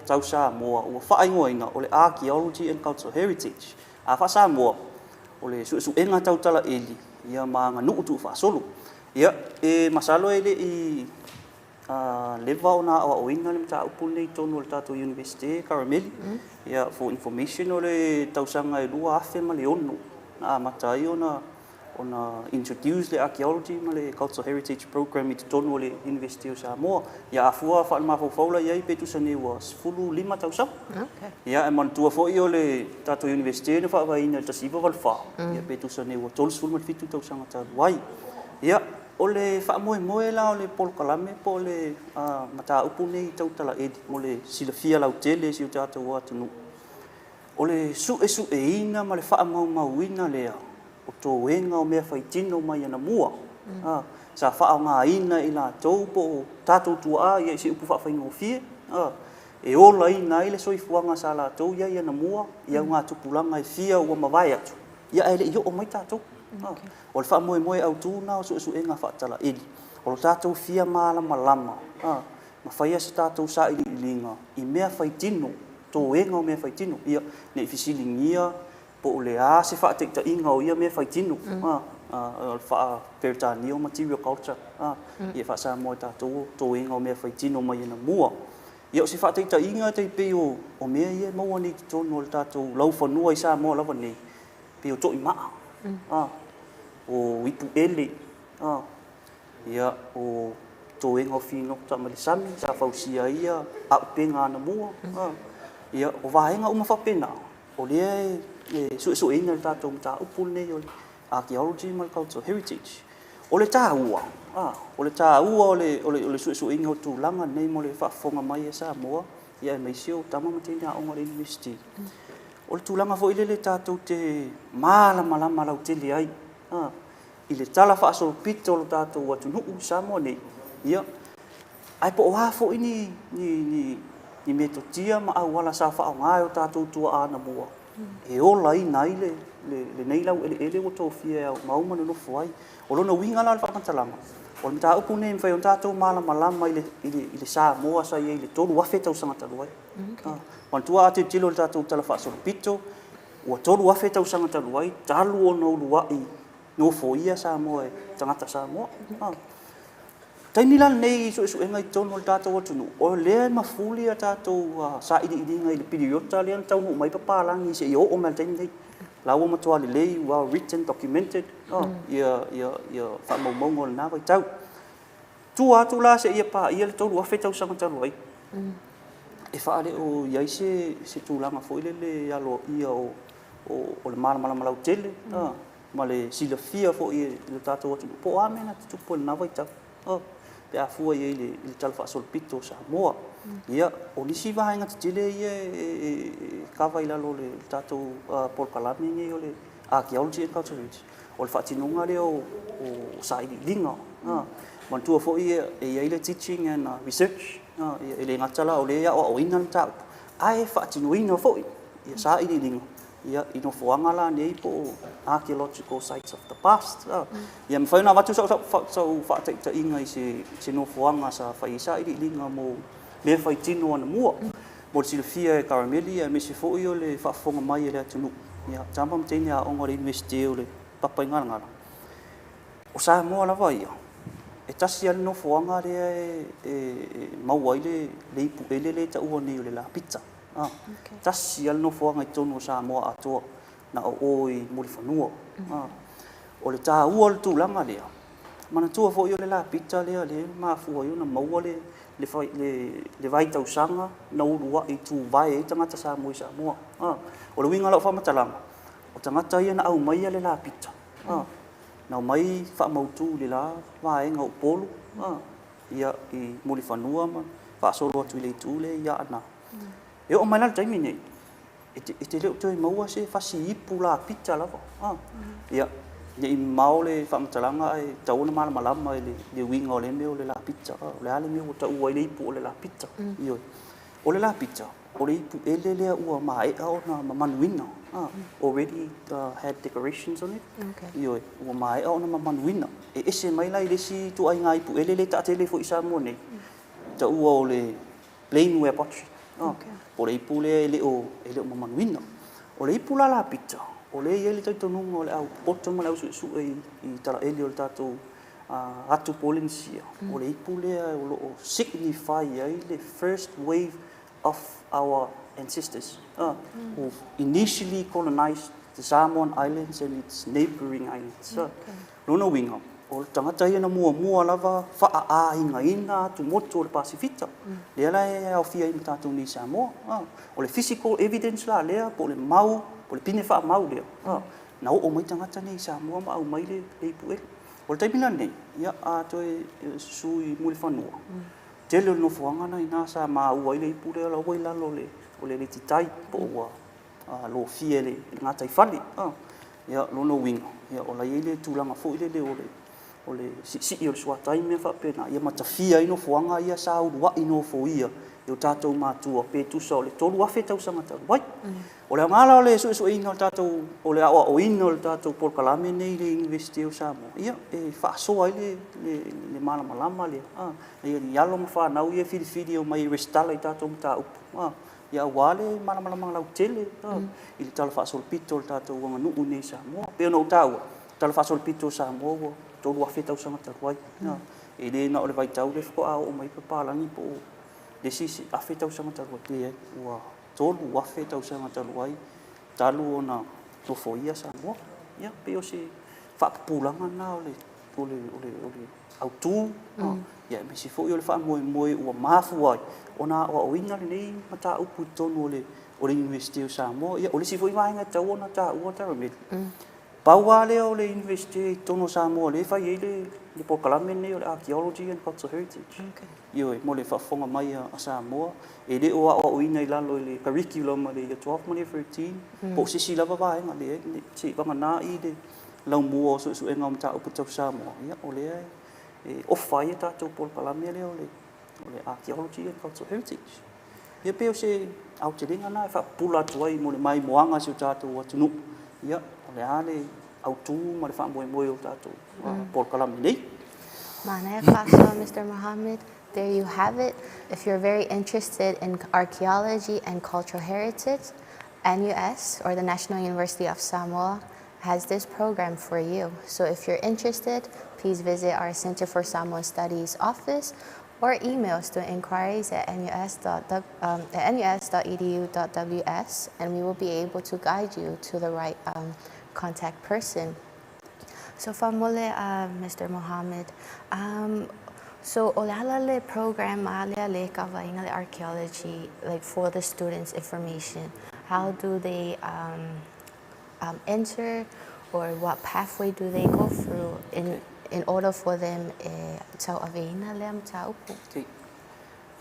tau Samoa ua faaigoaina o le Archaeology and Cultural Heritage. A faa-Samoa, o le suesuega tau talaeli ia ma aganuu tuufaasolo. Ia, e masalo e le i leva ona aoaoina le mataupu lenei i totonu o le tatou Iunivesite, Karameli. Ia, for information, o le tausaga e 2006 na amata ai ona ona introduce le Archaeology ma le Cultural Heritage Programme i totonu o le Iunivesite o Samoa. Ia, a fua faalemafaufau la i ai pe tusa nei ua 15 tausaga. Ia, e manatua foi o le tatou Iunivesite na faavaeina i le 1984, ia pe tusa nei ua 37 tausaga talu ai. Ia, o le faamoemoe la o le polokalame po o le mataupu lenei tau talaeli mo le silafia lautele e si o tatou atunuu, o le suesueina ma le faamaumauina lea o toega o mea faitino mai anamua, sa faaaogaina e i latou po o tatou tuaa ia i se upu faafaigofie, e olaina ai le soifuaga sa latou i ai anamua i augatupulaga e fia ua mavae atu, ia ae le i oo mai tatou. O le faamoemoe autu lena o suesuega faatalaeli, o lo tatou fia malamalama ma faia se tatou sailiiliga i mea faitino, toega o mea faitino, ia, ne i fesiligia po o le a se faataitaiga o ia mea faitino, o le faa-Peretania o material culture, ia faa-Samoa e tatou o toega o mea faitino mai anamua. Ia o se faataitaiga e tai pei o mea ia e maua nei i totonu o le tatou laufanua i Samoa lava nei, pei o toimaa, o ipuele, ia, o toega o finota mai le sami sa fausia ai ia aupega anamua, ia, o vaega uma faapena, o lea e suesueina i le tatou mataupu lenei o le Archaeology ma le Cultural Heritage. O le taua, o le taua o le suesueina o tulaga nei mo le faafofoga mai a Samoa, ia aemaise o tama ma teine aoga o le Iunivesite, o le tulaga foi lele tatou te malamalama lautele ai i le talafaasolopito o lo tatou atunuu i Samoa nei, ia, ae po o a foi ni, ni, ni, ni metotia ma auala sa faaaoga e o tatou tuaa anamua e olaina ai le, le, lenei laueleele ua tofia e aumau ma nonofo ai. O lona uiga la o le faamatalaga, o le mataupu lenei e mafai ona tatou malamalama i le, i le, i le Samoa sa i ai i le 3,000 tausaga talu ai. Okay. Manatua a tilotilo i le tatou talafaasolopito, ua 3,000 tausaga talu ai talu ona uluai nofoia Samoa e tagata Samoa. Okay. Taimi la lenei i suesuega i totonu o le tatou atunuu, o lea e mafuli a tatou sailiiliga i le piriota lea na taunuu mai papalagi seia oo mai i le taimi lenei. La ua matua lelei, well written, documented, ia, ia, ia faamaumauga o lena vaitau. Tua atu la seia paia le 3,000 tausaga talu ai, e faaleo i ai se, se tulaga foi lele aloaia o, o, o le malamalama lautele, ma le silafia foi e le tatou atunuu po o a mea na tutupu i lena vaitau pe a fua i ai i le talafaasolopito o Samoa. Ia, o nisi vaega tetele ia e kava i lalo o le tatou polokalame lenei o le Archaeology and Cultural Heritage, o le faatinoga lea o sailiiliga. Manatua foi e i ai le teaching and research, e le gata la o lea e aoaoina le mataupu, ae faatinoina foi ia sailiiliga ia, i nofoaga la nei po o archaeological sites of the past. Ia mafai ona avatu sau faataitaiga i se nofoaga sa fai ai sailiiliga mo mea faitino anamua. Mo le silafia e Karameli aemaise foi o le faafofoga mai a le atunuu, ia, tama ma teine aoga o le Iunivesite o le Papaigalagala, o Samoa lava ia, e tasi lava le nofoaga lea e maua ai le ipuele lea e taua nei o le Lapita. Tasi lava le nofoaga i totonu o Samoa atoa, na o o i Mulifanua. O le taua o le tulaga lea, manatua foi o le lapita lea lea e mafua ai ona maua le le le le vaitausaga na uluai tuvae ai tagata Samoa i Samoa. O le uiga o lau faamatalaga, o tagata ia na aumaia le lapita, na omai faamautu i le la vaega o Upolu, ia, i Mulifanua ma faasolo atu i le itu lea i Aana. E oo mai la i le taimi nei, e te, e te le o toe maua se fasi ipu lapita lava. Ia, ne i mamao le faamatalaga ae tatau ona malamalama i le uiga o lea mea o le lapita. O le a le mea ua taua ai le ipu o le lapita? Ioe. O le lapita, o le ipu ele lea ua maea ona mamanuina. Already had decorations on it. Ioe, ua maea ona mamanuina. E ese mai la i le isi ituaiga ipu ele lea e taatele foi i Samoa nei, taua o le plain ware pottery. Po o le ipu lea e le o, e le o mamanuina. O le ipu la lapita, o lea e i ai le talitonuga o le au popoto ma le au suesue i talaeli o le tatou atu Polenisia, o le ipu lea o lo o signify ai le first wave of our ancestors who initially colonized the Samoan Islands and its neighboring islands. Lona uiga, o tagata ia na muamua lava faaaigaina atu motu o le Pasifika, lea la e aofia ai ma tatou nei i Samoa. O le physical evidence la lea, po o le mau, po o le pine faamau lea, na oo mai tagata nei i Samoa ma aumai le ipu ele. O le taimi la lenei, ia, a toe susu i Mulifanua, tele o le nofoaga la ina sa maua ai le ipu lea, la ua i lalo o le alititai, po o ua lofia e le gataifale. Ia, o lona uiga, ia, o la e i ai le tulaga foi lele o le o le siisii o le suatai ma mea faapena, ia ma tafia ai nofoaga ia sa uluai nofoia e o tatou matua pe tusa o le 3,000 tausaga talu ai. O le aoga la o le suesueina o le tatou, o le aoaoina o le tatou polokalame lenei i le Iunivesite o Samoa, ia, e faasoa ai le, le, le malamalama lea, a, i alo ma fanau ia e filifili e omai e resitala i tatou mataupu, a, ia aua le malamalama lautele i le talafaasolopito o le tatou aganuu iinei i Samoa. E pei ona ou taua, talafaasolopito o Samoa ua 3,000 tausaga talu ai. E le na o le vaitau lea faatoa oo mai papalagi po o le isi 1,000 tausaga talu ai. Leai, ua 3,000 tausaga talu ai talu ona nofoia Samoa. Ia, pei o se faapupulaga lena o le o le, o le, o le autu, ia aemaise foi o le faamoemoe ua mafua ai ona aoaoina lenei mataupu i totonu o le, o le Iunivesite o Samoa. Ia, o le isi foi vaega e tatau ona taua Tarameli, pau lava lea o le Iunivesite i totonu o Samoa lea e fai ai le, le polokalame lenei o le Archaeology and Cultural Heritage. Ioe, mo le faafofoga mai a Samoa, e le o aoaoina i lalo i le curriculum a le Year 12 ma le Year 13, po o se isi lava vaega, leai, seivagana i le laumua o suesuega o mataupu tau Samoa, ia, o lea e ofa ai a tatou polokalame lea o le, o le Archaeology and Cultural Heritage. Ia pei o se aotelega lena e faapupula atu ai mo le maimoaga a si o tatou atunuu, ia, o le a le autu ma le faamoemoe o tatou polokalame nei. Manaia faasoa Mister Mohammed. There you have it. If you're very interested in archaeology and cultural heritage, NUS, or the National University of Samoa, has this program for you. So if you're interested, please visit our Center for Samoan Studies office or email student inquiries at nus.edu.ws and we will be able to guide you to the right contact person. So faamole Mister Mohammed, so o le ala le program a lea le kavaina le archaeology, like for the students information, how do they enter or what pathway do they go through in in order for them e tauaveina lea mataupu? Okay.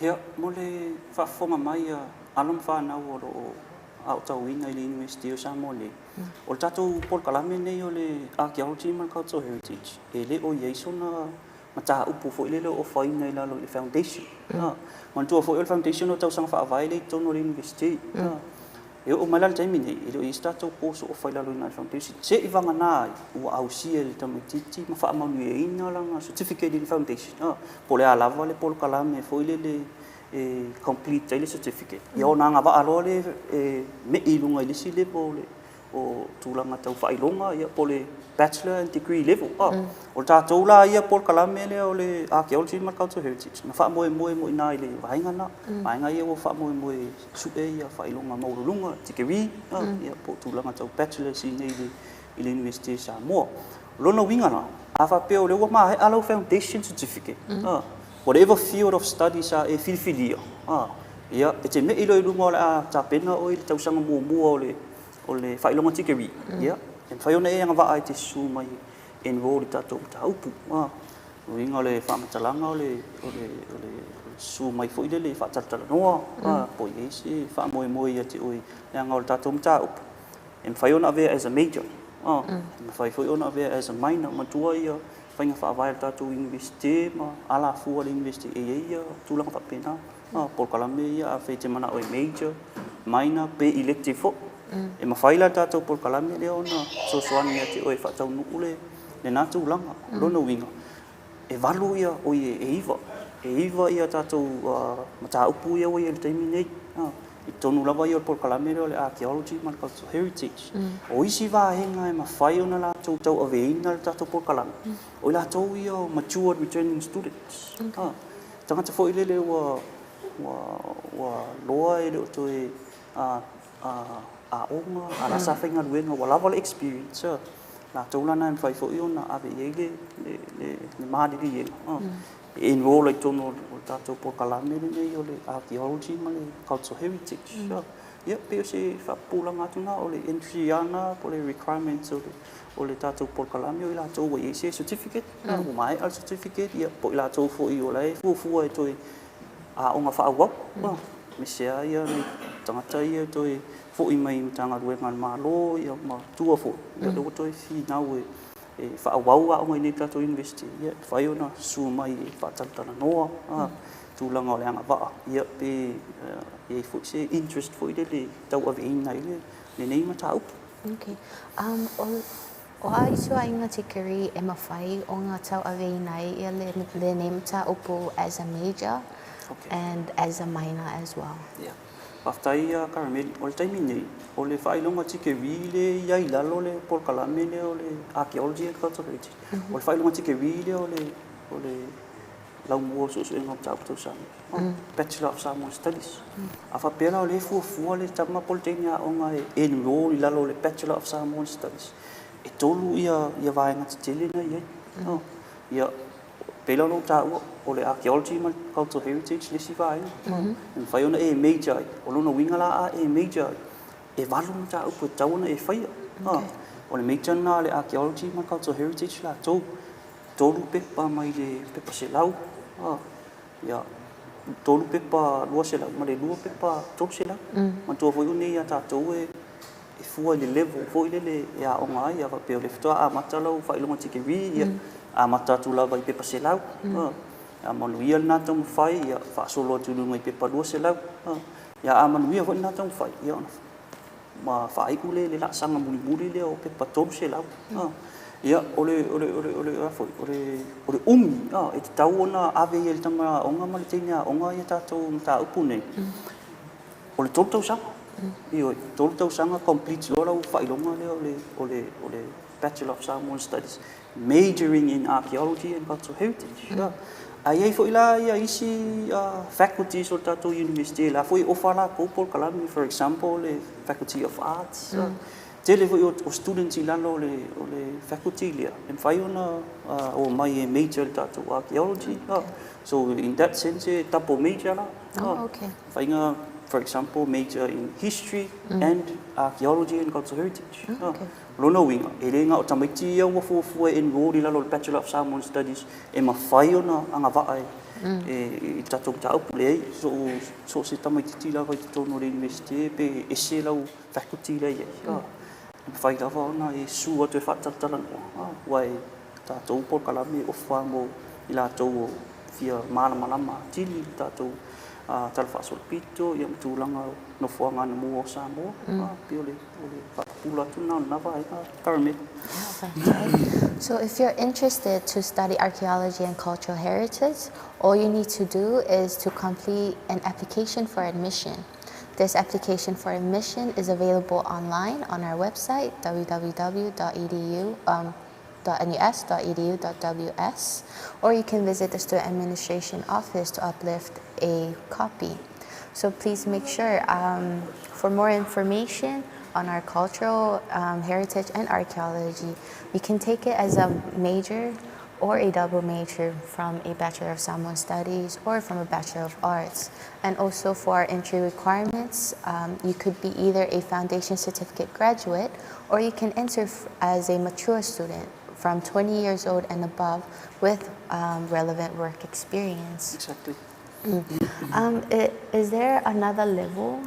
Ia, mo le faafofoga mai a alo ma fanau o lo o aotauina i le Iunivesite o Samoa nei, o le tatou polokalame lenei o le Archaeology ma le Cultural Heritage, e le o i ai sona mataupu foi lele o ofaina i lalo i le foundation. Manatua foi o le foundation o le tausaga faavae lea i totonu o le Iunivesite. E oo mai la i le taimi nei, e le o i ai se tatou course o ofa i lalo i ina i le foundation. Se i vagana ai, ua ausia e le tamaitiiti ma faamanuiaina lana certificate i le foundation. Po o le a lava le polokalame foi lele e complete ai le certificate. Ia ona agavaa loa lea e me'i i luga i le isi level o le o tulaga tau faailoga, ia, po o le Bachelor and Degree level. O le tatou la ia polokalame lea o le Archaeology ma le Cultural Heritage, na faamoemoe mo i ina i le vaega lena. Vaega ia ua faamoemoe e sue ia faailoga maualuluga, degree, ia, po o tulaga tau Bachelors i inei i le Iunivesite o Samoa. O lona uiga la, a faapea o lea ua maea lau Foundation Certificate, a, whatever field of study sa e filifilia, a, ia, e te me'i loa i luga o le a tapena oe i le tausaga muamua o le, o le faailoga tikeri, ia, e mafai ona e agavaa e te susu mai e enroll i tatou mataupu. A, o uiga o le faamatalaga o le, o le, o le, o le susu mai foi lele e faatalatalanoa, a, po o i ai se faamoemoe ia te oe, leaga o le tatou mataupu, E mafai ona avea as a major, e mafai foi ona avea as a minor. Matua ia faiga faavae a le tatou Iunivesite ma alafua a le Iunivesite e i ai ia tulaga faapena. Polokalame ia afai e te manao e major, minor pe elective foi. E mafai la le tatou polokalame lea ona fesoasoani ia te oe e faataunuu lena tulaga. O lona uiga, e 8 ia, oi e 9, e 9 ia tatou mataupu ia ua i ai i le taimi nei. I totonu lava ia o le polokalame lea o le Archaeology ma le Cultural Heritage. O isi vaega e mafai ona latou tauaveina le tatou polokalame, o i latou ia o matured returning students. Tagata foi lele ua loa e le o toe aoga, a la sa faigaluega ua lava le experience, latou la na e mafai foi ona ave i ai le maliliega e enroll ai i totonu o le tatou polokalame lenei o le Archaeology ma le Cultural Heritage. Ia, pei o se faapupulaga atu lena, o le entry lava lena po o le requirements o le tatou polokalame o i latou ua i ai se certificate, ua maea le certificate, ia, po o i latou foi o la e fuafua e toe aoga faaauau, aemaise lava ia nai tagata ia e toe foi mai Matagaluega a le Malo ia ma tua foi, ia lea ua toe finau e faaauau aoga i inei i le tatou Iunivesite, ia e mafai ona susu mai e faatalatalanoa tulaga o le agavaa, ia pe i ai foi se interest foi lele e tauaveina ai lenei mataupu. Okay. Um, o a ituaiga tikeri e mafai ona tauaveina ai ia lenei mataupu as a major and as a minor as well? Yeah. Faafetai ia Karameli. O le taimi nei, o le faailoga tikeri lea e i ai i lalo o le polokalame lea o le Archaeology and Cultural Heritage, o le faailoga tikeri lea o le, o le Laumua o Suesuega o Mataupu Tau Samoa, Bachelor of Samoan Studies. A faapea la o lea e fuafua le tama po o le teine aoga e enroll i lalo o le Bachelor of Samoan Studies, e tolu ia, ia vaega tetele na e i ai. Ia, pei la ona ou taua, o le Archaeology ma le Cultural Heritage le isi vaega. E mafai ona e major ai. O lona uiga la a e major ai, e 8 mataupu e tatau ona e faia. O le major lena a le Archaeology ma le Cultural Heritage latou. 3 pepa mai le pepa 100, ia, 3 pepa 200 ma le 2 pepa 300. Manatua foi o nei a tatou e fua i le level foi lele e aoga ai, a faapea o lea faatoa amata lau faailoga tikeri, ia, amata atu lava i pepa 100, a manuia lena taumafai, ia, faasolo atu i luga i pepa 200, ia, a manuia foi lena taumafai, ia, ona ma faaiu lea i le laasaga mulimuli lea o pepa 300. Ia, o le, o le, o le, o le, a foi, o le, o le umi, e tatau ona ave i ai le tama aoga ma le teine aoga ia tatou mataupu nei, o le 3 tausaga. Ioe, 3 tausaga complete loa lau faailoga lea o le, o le, o le Bachelor of Samoan Studies, majoring in Archaeology and Cultural Heritage. Ae i ai foi la ia isi faculties o le tatou University, la foi e ofa latou polokalame, for example le Faculty of Arts. Tele foi o students i lalo o le faculty lea, e mafai ona omai e major i le tatou Archaeology. So in that sense e double major la. Mafai for example, major in History and Archaeology and Cultural Heritage. O lona uiga, e le na o tamaiti ia ua fuafua e enroll i lalo o le Bachelor of Samoan Studies e mafai ona agavaa i le tatou mataupu. Leai, so o se tamaitiiti lava i totonu o le Iunivesite pe ese lau faculty la e i ai, e mafai lava ona e susu atu e faatalatalanoa, aua e tatou polokalame e ofa mo i latou o fia malamalama atili i le tatou Tala Faasolopito ma tulaga o nofoaga anamua o Samoa. Pei o le faapupula atu lena o lena vaega, Karameli. So if you're interested to study archaeology and cultural heritage, all you need to do is to complete an application for admission. This application for admission is available online on our website, www.edu, .nus.edu.ws, or you can visit the student administration office to uplift a copy. So please make sure, for more information on our cultural heritage and archaeology. You can take it as a major or a double major from a Bachelor of Samoan Studies or from a Bachelor of Arts. And also for our entry requirements, you could be either a foundation certificate graduate or you can enter as a mature student from 20 years old and above with relevant work experience. Exactly. Is there another level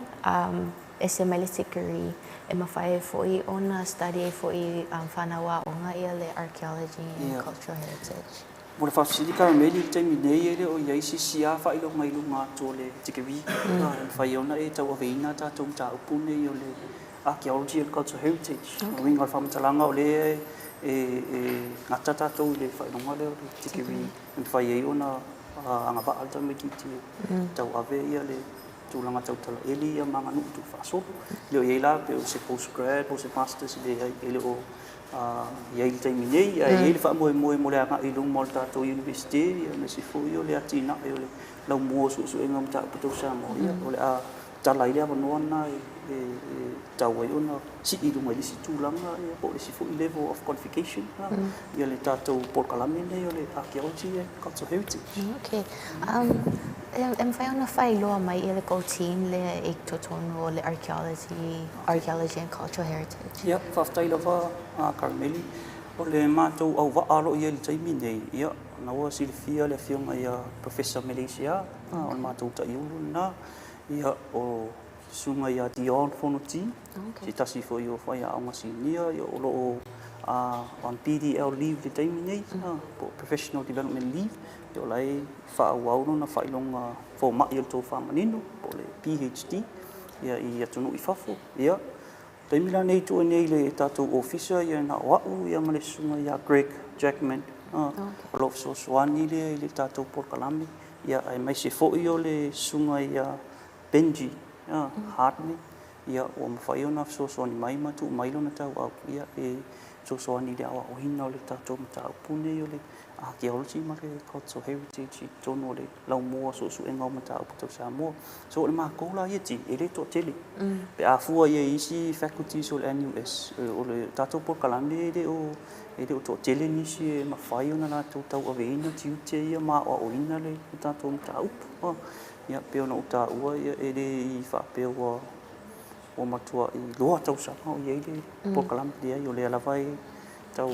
e se mai le tikeri e mafai ai fo'i ona study ai fo'i fanau a'oga ia le archaeology and cultural heritage? Mo le faafesili Karameli i le taimi nei e le o i ai se isi lava faailoga i luga atu o le tikeri e mafai ona e tauaveina a tatou mataupu nei o le archaeology and cultural heritage. O le uiga o le faamatalaga o lea e gata tatou i le faailoga lea o le tikeri e mafai ai ona agavaa le tamaitiiti e tauave ia le tulaga tau talaeli ia ma aganuu tuufaasolo. E le o i ai la pe o se postgrad po o se masters, e leai, e le o i ai i le taimi nei, ae i ai le faamoemoe mo le agai i luma o le tatou Iunivesite ia aemaise foi o le atinae o le laumua o suesuega o mataupu tau Samoa, ia o le a tatala ai le avanoa lena e tatau ai ona sii i luga i le isi tulaga ia po o le isi foi level of qualification ia le tatou polokalame lenei o le Archaeology and Cultural Heritage. Okay. E mafai ona faailoa mai ia le tou team lea i totonu o le Archaeology and Cultural Heritage? Ia, faafetai lava a Karameli. O le matou auvaa o lo o i ai i le taimi nei, ia, na ua silafia le afioga ia Professor Malaysia, o le matou taiulu lena, ia, o le susuga ia Dion Fonoti, se tasi foi o faiaoga sinia, ia, o lo o on PDL leave i le taimi nei, po o Professional Development Leave, ia, o la e faaauau lona faailoga fomai o le tofa manino, po o le PhD, ia, i atunuu i fafo. Ia, taimi la nei tuu nei i le tatou ofisa, ia, na o a'u ia ma le susuga ia Greg Jackman, o lo o fesoasoani lea i le tatou polokalame, ia, aemaise foi o le susuga ia Benji Hardney, ia, ua mafai ona fesoasoani mai ma tuu mai lona tauau, ia, e fesoasoani i le aoaoina o le tatou mataupu nei o le archaeology ma le cultural heritage i totonu o le laumua suesuega o mataupu tau Samoa. So o le makou la ia team e le toatele. Pe a fua i ai i isi faculties o le NUS, o le tatou polokalame e le o toatele nisi e mafai ona latou tauaveina tiute ia ma aoaoina le tatou mataupu. Ia, pei ona ou taua, ia, e le i faapea ua matuai loa tausaga o i ai le polokalame, leai, o lea lava e tau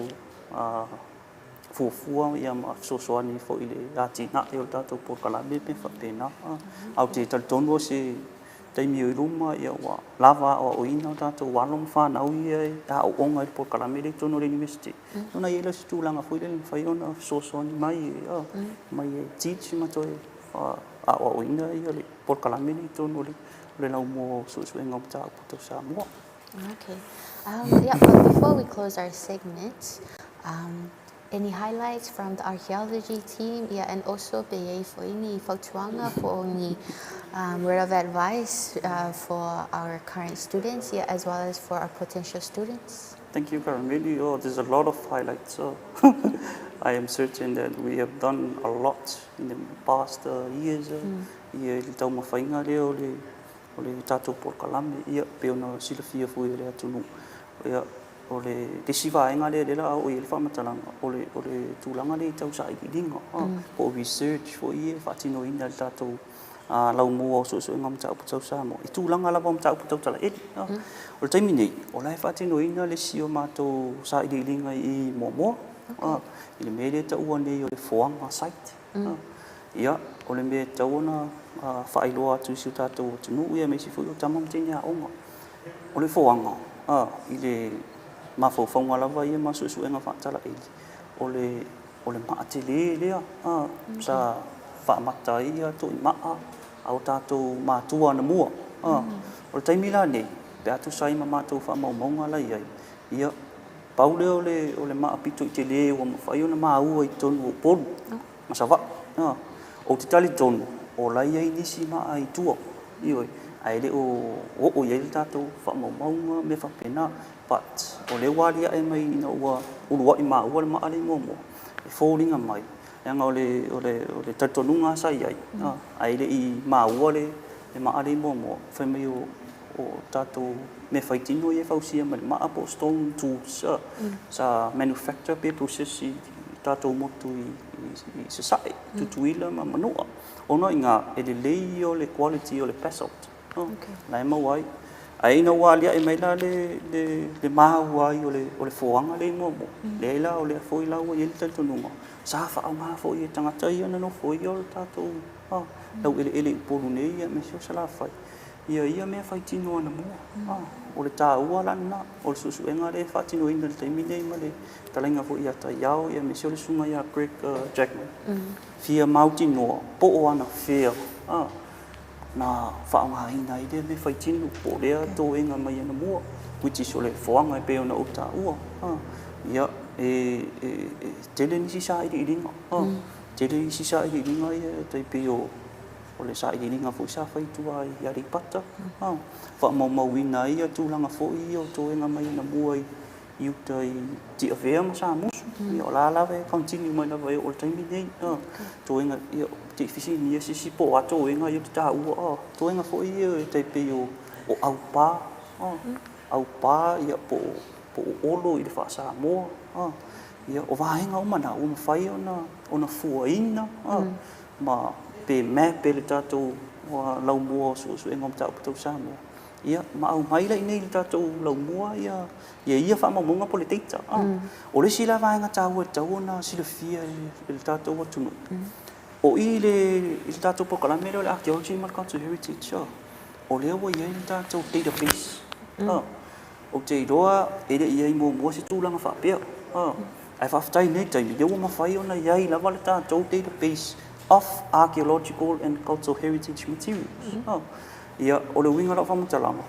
fuafua ia ma fesoasoani foi i le atinae o le tatou polokalame pe faapena. Ae ou te talitonu o se taimi o i luma, ia, ua lava aoaoina o tatou alo ma fanau ia e aooga i le polokalame lea i totonu o le University. Ona i ai lea o se tulaga foi lele e mafai ona fesoasoani mai mai e teach ma toe aoaoina ia le polokalame lea i totonu o le laumua o suesuega o mataupu tau Samoa. Okay. Yeah, but before we close our segment, any highlights from the archaeology team? Yeah, and also pe i ai fo'i ni fautuaga po o ni word of advice for our current students, yeah, as well as for our potential students. Thank you, Karameli. Oh, there's a lot of highlights. So I am certain that we have done a lot in the past years. Ia i le taumafaiga lea o le tatou polokalame, ia, pei ona silafia foi e le atunuu. Ia, o le isi vaega lea lea la a oo i ai le faamatalaga o le tulaga lea i tau sailiiliga po o research foi ia e faatinoina e le tatou laumua o suesuega o mataupu tau Samoa i tulaga lava o mataupu tau talaeli. O le taimi nei, o la e faatinoina le isi o matou sailiiliga i Moamoa i le mea lea e taua nei o le Foaga site. Ia, o le mea e tatau ona faailoa atu i si o tatou atunuu, ia, aemaise foi o tama ma teine aoga. O le foaga, i le mafaufauga lava ia ma suesuega faatalaeli, o le maa tele lea sa faamata ai ia toimaa a o tatou matua anamua. O le taimi la nei, pe a tusa ai ma matou faamaumauga la i ai, ia, pau lea o le maa pito i tele ua mafai ona maua i totonu o Upolu ma Savaii. Ou te talitonu o la i ai nisi maa i tua, ioe, ae le o oo i ai le tatou faamaumauga mea faapena. But o lea ua aliae mai ina ua uluai maua le maa lea i Moamoa, e foliga mai, leaga o le talitonuga sa i ai, ae le i maua le maa lea i Moamoa, fai mai o tatou mea faitino ia e fausia mai le maa po o stone tools sa manufacture pe process i tatou motu i Sasae, Tutuila ma Manua, ona i ina e lelei ia o le quality o le basalt la e maua ai. Ae ina ua aliae mai la le maua ai o le foaga lea i Moamoa, leai la o lea foi la ua i ai le talitonuga sa faaaoga foi e tagata ia na nofoia o le tatou laueleele i Upolu nei aemaise o Salafai ia mea faitino anamua. O le taua la lena o le suesuega lea e faatinoina i le taimi nei ma le fetalaiga foi ia Taiao aemaise o le susuga ia Greg Jackman, fia mautinoa po o anafea na faaaogaina ai lea mea faitino po o lea toega mai anamua, which is o le foaga e pei ona ou taua. Ia, e tele nisi sailiiliga, tele isi sailiiliga ia e tai pei o le sailiiliga foi sa fai i tua i Aleipata, faamaumauina ai ia tulaga foi ia o toega mai anamua i uta i Tiavea ma Samusu. Ia o la lava e continue mai lava e oo i le taimi lenei. Toega, ia, te i fesiligia se isi po o a toega ia ou te taua, toega foi ia e tai pei o Aupa, Aupa ia po o Olo i le faa-Samoa. Ia, o vaega uma na ua mafai ona fuaina ma pe map e le tatou laumua o suesuega o mataupu tau Samoa. Ia, ma aumai la i inei i le tatou laumua ia faamaumauga po o le data. O le isi la vaega taua e tatau ona silafia e le tatou atunuu, o i i le tatou polokalame lea o le Archaeology ma le Cultural Heritage, o lea ua i ai le tatou database. Ou te iloa e le i i ai muamua se tulaga faapea. Ae faafetai i lenei taimi, o lea ua mafai ona i ai lava le tatou database of archaeological and cultural heritage materials. Ia, o le uiga o lau faamatalaga,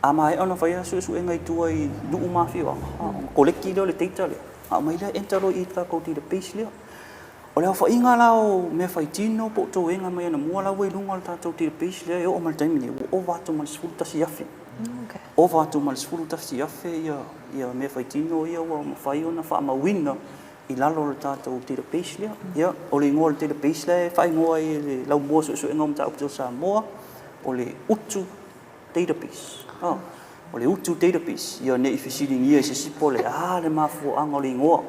a maea ona fai suesuega i tua i nuu ma afioaga, ona koleki lea o le data lea, aumai lea enter loa i le tatou database lea. O le aofaiga la o mea faitino po o toega mai anamua la ua i luga o le tatou database lea e oo mai i le taimi nei, ua ova atu ma le 11,000. Ova atu ma le 11,000 ia mea faitino ia ua mafai ona faamauina i lalo o le tatou database lea. Ia, o le igoa o le database lea e faaigoa ai e le Laumua o Suesuega o Mataupu Tau Samoa, o le Utu Database. O le Utu Database, ia ne i fesiligia e se isi po o le a le mafuaaga o le igoa.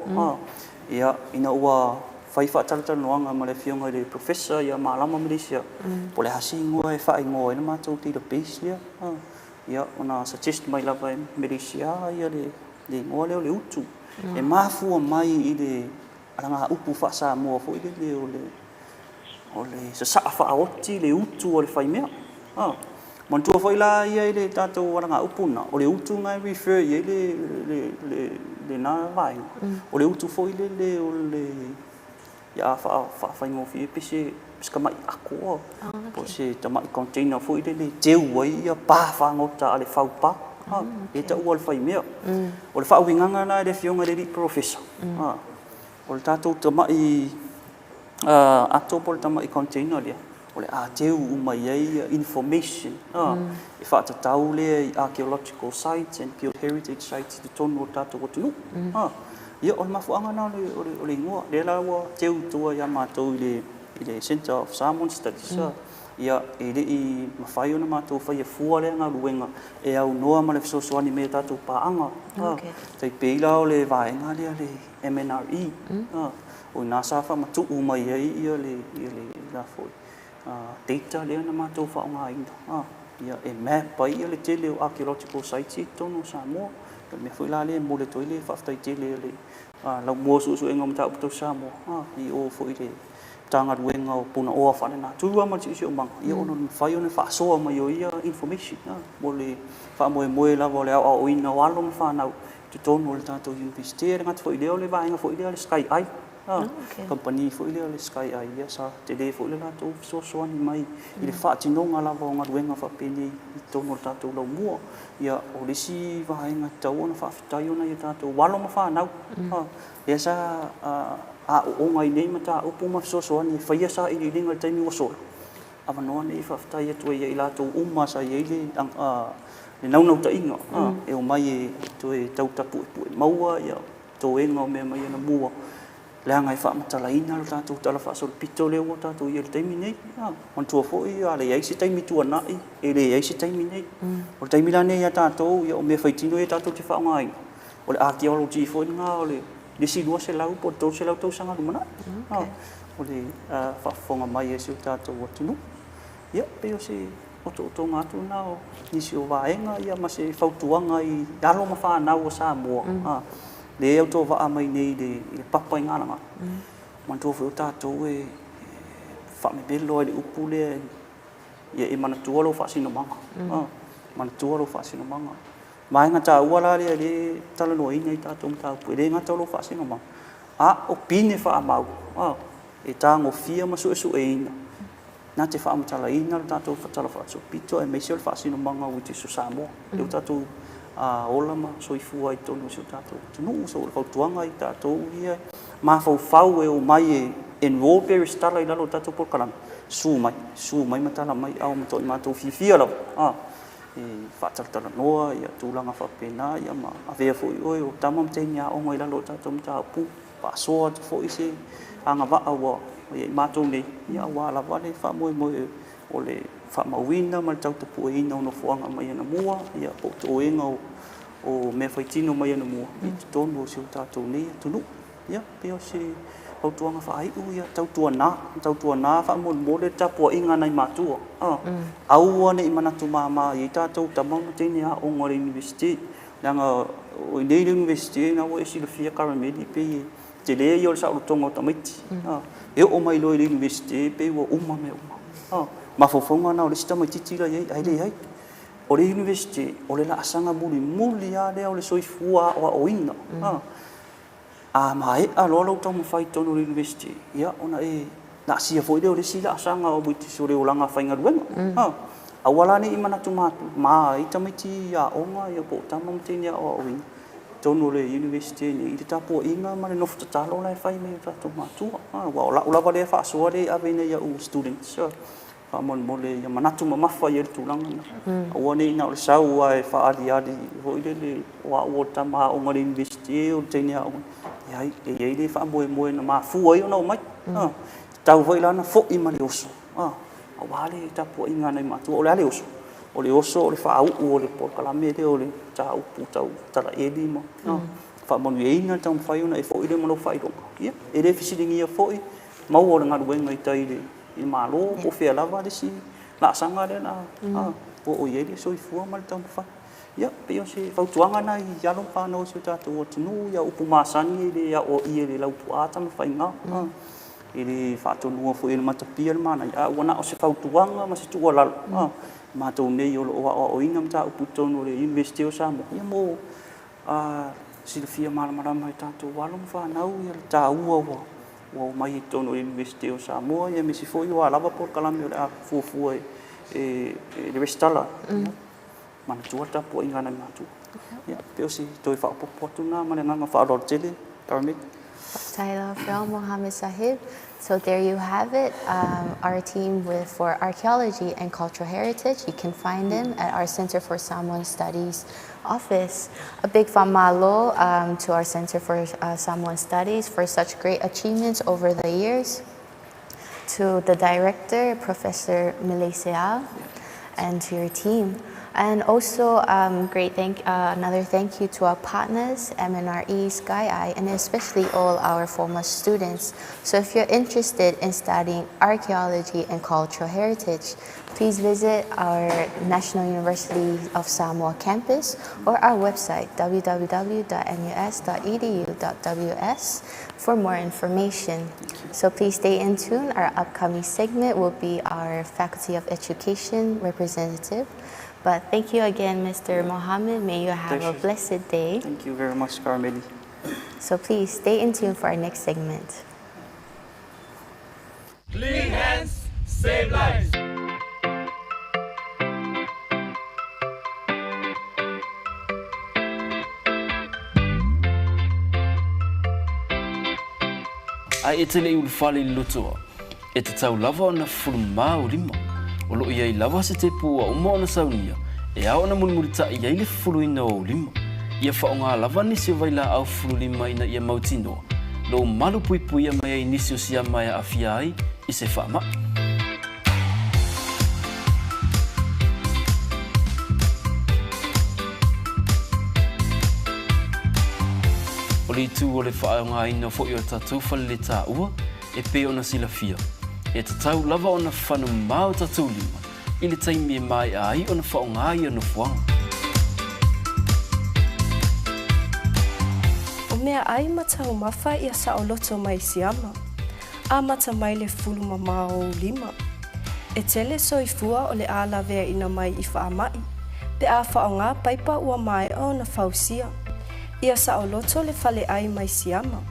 Ia, ina ua fai faatalatalanoaga ma le Afioga i le Professor ia Malama Malaysia, po o le a se igoa e faaigoa ai le matou database lea. Ia, ona suggest mai lava e Malaysia ia le igoa lea o le Utu. E mafua mai i le alagaupu faa-Samoa foi lele o le sasaa faaoti le utu o le faimea. Manatua foi la ia i le tatou alagaupu lena, o le utu lena e refer i ai lena vaega, o le utu foi lele o le ia faafaigofie pe se tamai ato po o se tamai container foi lele e teu ai ia pa fagota a le faupa, lea e taua o le faimea. O le faauigaga lena e le Afioga i le alii Polofesa, o le tatou tamai ato po o le tamai container lea, o le a teu uma i ai information e faatatau lea i archaeological sites and heritage sites i totonu o le tatou atunuu. Ia, o le mafuaaga lena o le igoa, lea la ua teu i tua ia matou i le Centre of Samoan Studies. Ia, e le i mafai ona matou faia fua lea galuega e aunoa ma le fesoasoani mai a tatou paaga. Tai pei la o le vaega lea le MNRE, o i ina sa faamatuu mai ai ia le la foi data lea na matou faaaogaina, ia, e map ai le tele o archaeological sites i totonu o Samoa. O le mea foi la lea e momoli atu ai le faafetai tele a le Laumua o Suesuega o Mataupu Tau Samoa i o foi i le Matagaluega o Punaoa Faalenatura ma le Siosiomaga, ia ona mafai ona faasoa mai o ia information mo le faamoemoe lava o le aoaoina o alo ma fanau i totonu o le tatou Iunivesite. E le gata foi i lea o le vaega foi lea o le Sky Eye, kamupani foi lea o le Sky Eye, ia sa tele foi le latou fesoasoani mai i le faatinoga lava o galuega faapenei i totonu o le tatou laumua. Ia, o le isi vaega e tatau ona faafetai ona i a tatou alo ma fanau, lea sa aooga i nei mataupu ma fesoasoani e faia sailiiliga i le taimi ua sola, avanoa nei e faafetai atu ai ia i latou uma sa i ai le naunautaiga e omai e toe tau tapuepue maua toega o mea mai anamua. Leaga e faamatalaina lo tatou Tala Faasolopito lea ua tatou i ai i le taimi nei. Manatua foi a leai se taimi tuanai, e leai se taimi nei. O le taimi la lenei ia tatou, ia o mea faitino ia tatou te faaaogaina, o le archaeology foi lena o le isi 200 po o le 300 tausaga lumanai. O le faafofoga mai a si o tatou atunuu. Ia, pei o se otootoga atu lena o nisi o vaega ia ma se fautuaga i alo ma fanau a Samoa, lea e autovaa mai nei i le papa i Galagala. Manatua foi o tatou e faamemelo lava i le upu lea, ia e manatua lou faasinomaga, manatua lou faasinomaga. Vaega taua la lea o lea e talanoaina i tatou mataupu, e le gata o lou faasinomaga, a o pine faamau e tagofia ma suesueina na te faamatalaina le tatou Tala Faasolopito aemaise o le faasinomaga o Witiso Samoa, lea ua tatou ola ma soifua ai i totonu o si o tatou atunuu. So, o le fautuaga i tatou ia e mafaufau e omai e enroll pe resitala i lalo o le tatou polokalame, susu mai, susu mai ma tala mai, a ua matuai matou fiafia lava e faatalatalanoa tulaga faapena ma avea foi oe o tama ma teine aoga i lalo o le tatou mataupu. Faasoa atu foi se agavaa ua i ai matou nei, aua lava le faamoemoe o le faamauina ma le tautapueina o nofoaga mai anamua, po o toega o mea faitino mai anamua i totonu o si o tatou nei atunuu. Ia, pei o se fautuaga faaiu, ia tautuana, tautuana faamolemole le tapuaiga a nai matua. Aua ne i manatu mama i ai tatou tama ma teine aoga o le Iunivesite. Leaga o i inei i le Iunivesite na ua e silafia Karameli pei e tele ia o le saolotoga o tamaiti. E oo mai loa i le Iunivesite pei ua uma mea uma. Mafaufauga na o le isi tamaititi la e i ai ae leai. O le Iunivesite o le laasaga mulimuli lava lea o le soifua aoaoina. A maea loa lou taumafai i totonu o le Iunivesite, ia ona e laasia foi lea o le isi laasaga o which o le olaga faigaluega. Aua la ne i manatu ma ai tamaiti aoga ia po o tama ma teine aoaoina i totonu o le Iunivesite nei i le tapuaiga ma le nofo tatalo la e fai mai e o tatou matua. Aua o lau lava lea faasoa lea e ave nei i au students, faamolemole ia manatu mamafa i ai le tulaga lena. Aua ne i na o le sau lava e faaaliali foi lele o au o le tama aoga i le Iunivesite o le teine aoga. Leai, e i ai le faamoemoe na mafua ai ona omai. E tatau foi la ona foi ma le oso aua le tapuaiga a nai matua. O le a le oso? O le oso o le faauu o le polokalame lea o le mataupu tau talaeli ma faamanuiaina le taumafai ona e foi lea ma lou faailoga. Ia, e le fesiligia foi maua o le galuega i tai i le i le Malo po o fea lava le isi laasaga lea na oo i ai le soifua ma le taumafai. Ia, pei o se fautuaga lena i alo ma fanau a si o tatou atunuu, ia upu masani e le aoaia e le Laupua Tamafaiga, e le faatonuina foi e le Matapia le manaia, a ua na o se fautuaga ma se tuualalo i matou nei o lo o aoaoina mataupu i totonu o le Iunivesite o Samoa, ia mo silafia malamalama e tatou alo ma fanau le taua ua ua omai i totonu o le Iunivesite o Samoa, aemaise foi o a lava polokalame o le a fuafua e le resitala. Ia, manatua le tapuaiga a nai matua. Ia, pei o se toe faaopoopo atu lena ma le agaga faaaloalo tele, Carmen. Faafetai lau Afioga Mohamed Sahib. So there you have it, our team with for archaeology and cultural heritage. You can find them at our Center for Samoan Studies office. A big faamalo to our Center for Samoan Studies for such great achievements over the years. To the director, Professor Milei Seau, and to your team. And also, great another thank you to our partners, MNRE, SkyEye, and especially all our former students. So if you're interested in studying archaeology and cultural heritage, please visit our National University of Samoa campus or our website, www.nus.edu.ws, for more information. So please stay in tune. Our upcoming segment will be our Faculty of Education representative. But thank you again, Mr. Mohammed. May you have a Pleasure. blessed day. Thank you very much, Carmeli. So please stay in tune for our next segment. Clean hands, save lives. Ae e te le i ulufale i le lotoa, e tatau lava ona fufulu mā ou lima. O lo o i ai lava se tepu ua uma ona saunia e ao ona mulimulitaʻi ai le fufuluina o ou lima. Ia faaaoga lava nisi o vailaau fufulu lima ina ia mautinoa. lou malupuipuia mai ai i nisi o siama e aafia ai i se faamai. O le itu o le faaaogaina foi o tatou faleletaua e pei ona silafia, e tatau lava ona fanumā o tatou lima i le taimi e maea ai ona faaaoga ia nofoaga. O meaai ma taumafa ia saoloto mai siama, amata mai le fulu mamā o ou lima. E tele soifua o le a laveaina mai i faamai, pe a faaaoga paipa ua maea ona fausia. Ia saoloto le faleai mai siama.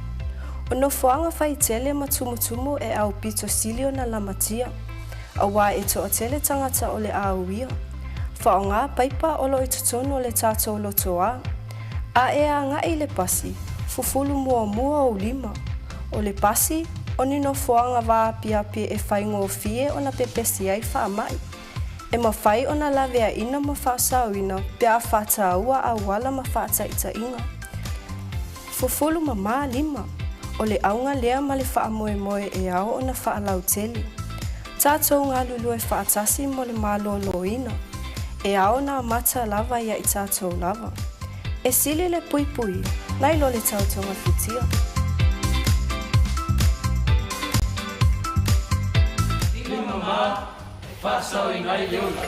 O nofoaga faitele ma tumutumu e aupito sili ona lamatia, auā e toatele tagata o le a uia. Faaaoga paipa o lo o i totonu o le tatou lotoā. A e agai i le pasi, fufulu muamua ou lima. O le pasi, o ni nofoaga vaapiapi e faigofie ona pepesi ai faamai. E mafai ona laveaina ma faasaoina pe a faataua auala ma faataitaiga. Fufulu mamā lima. O le auga lea ma le faamoemoe e ao ona faalautele. Tatou galulue faatasi mo le malōlōina. E ao ona amata lava ia i tatou lava. E sili le puipuia, nai lo le tau togafitia. Lima mamā e faasaoina ai le ola.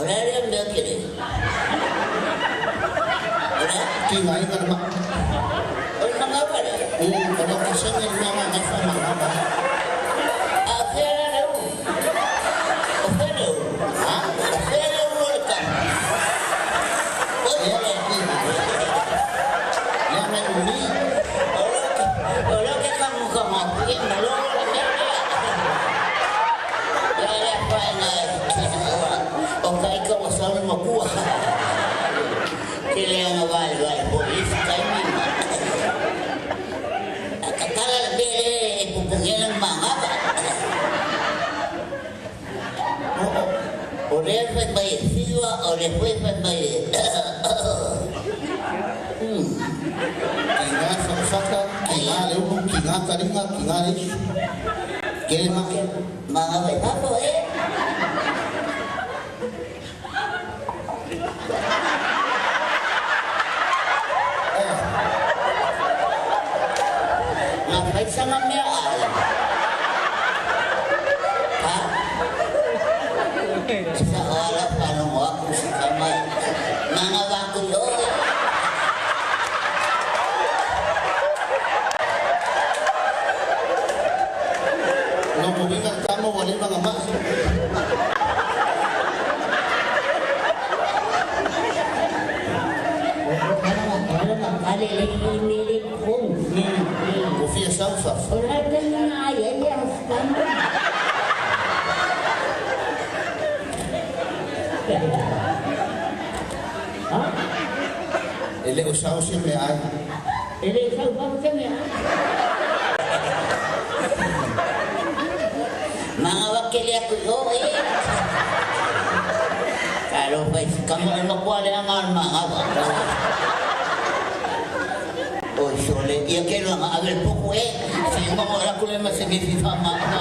O le a lea mea tele? O le a? Tigaina le maa. O le manava lea? O le okesene le mea lena e faamanava ai. A o fea la le ulu? O fea le ulu? Ha? O fea le ulu o le tama? Oi, o le Lea me uli. O lea ke kamukamu aku ia malo le mea lea. Ia lea paena o ka ika ua sau le makua. Ke leaga vaevae foi i isi taimi ma. A tatala le mea lea e pupugia ai lana magava. O lea fai mai e fiva, o lea foi fai mai e Tiga fakafaka, tiga le ulu, tiga taliga, tiga le isu. Kele ma. Magava i fafo e. Na fai sana mea ai. Ha? E sa o ala whanongo aku si kamai. Nanga waku i oe. No movinga tama ua leva na mai. Ua fia sau fafo. E le o sau se meaai. E le sau fafo se meaai. Manawa kele aku i o e. Talofa i se kama e makua leaga o le manava. Oi sole, ia ke loa ave le poku e. Se i mago ala kule ma se mifi fa ma ma.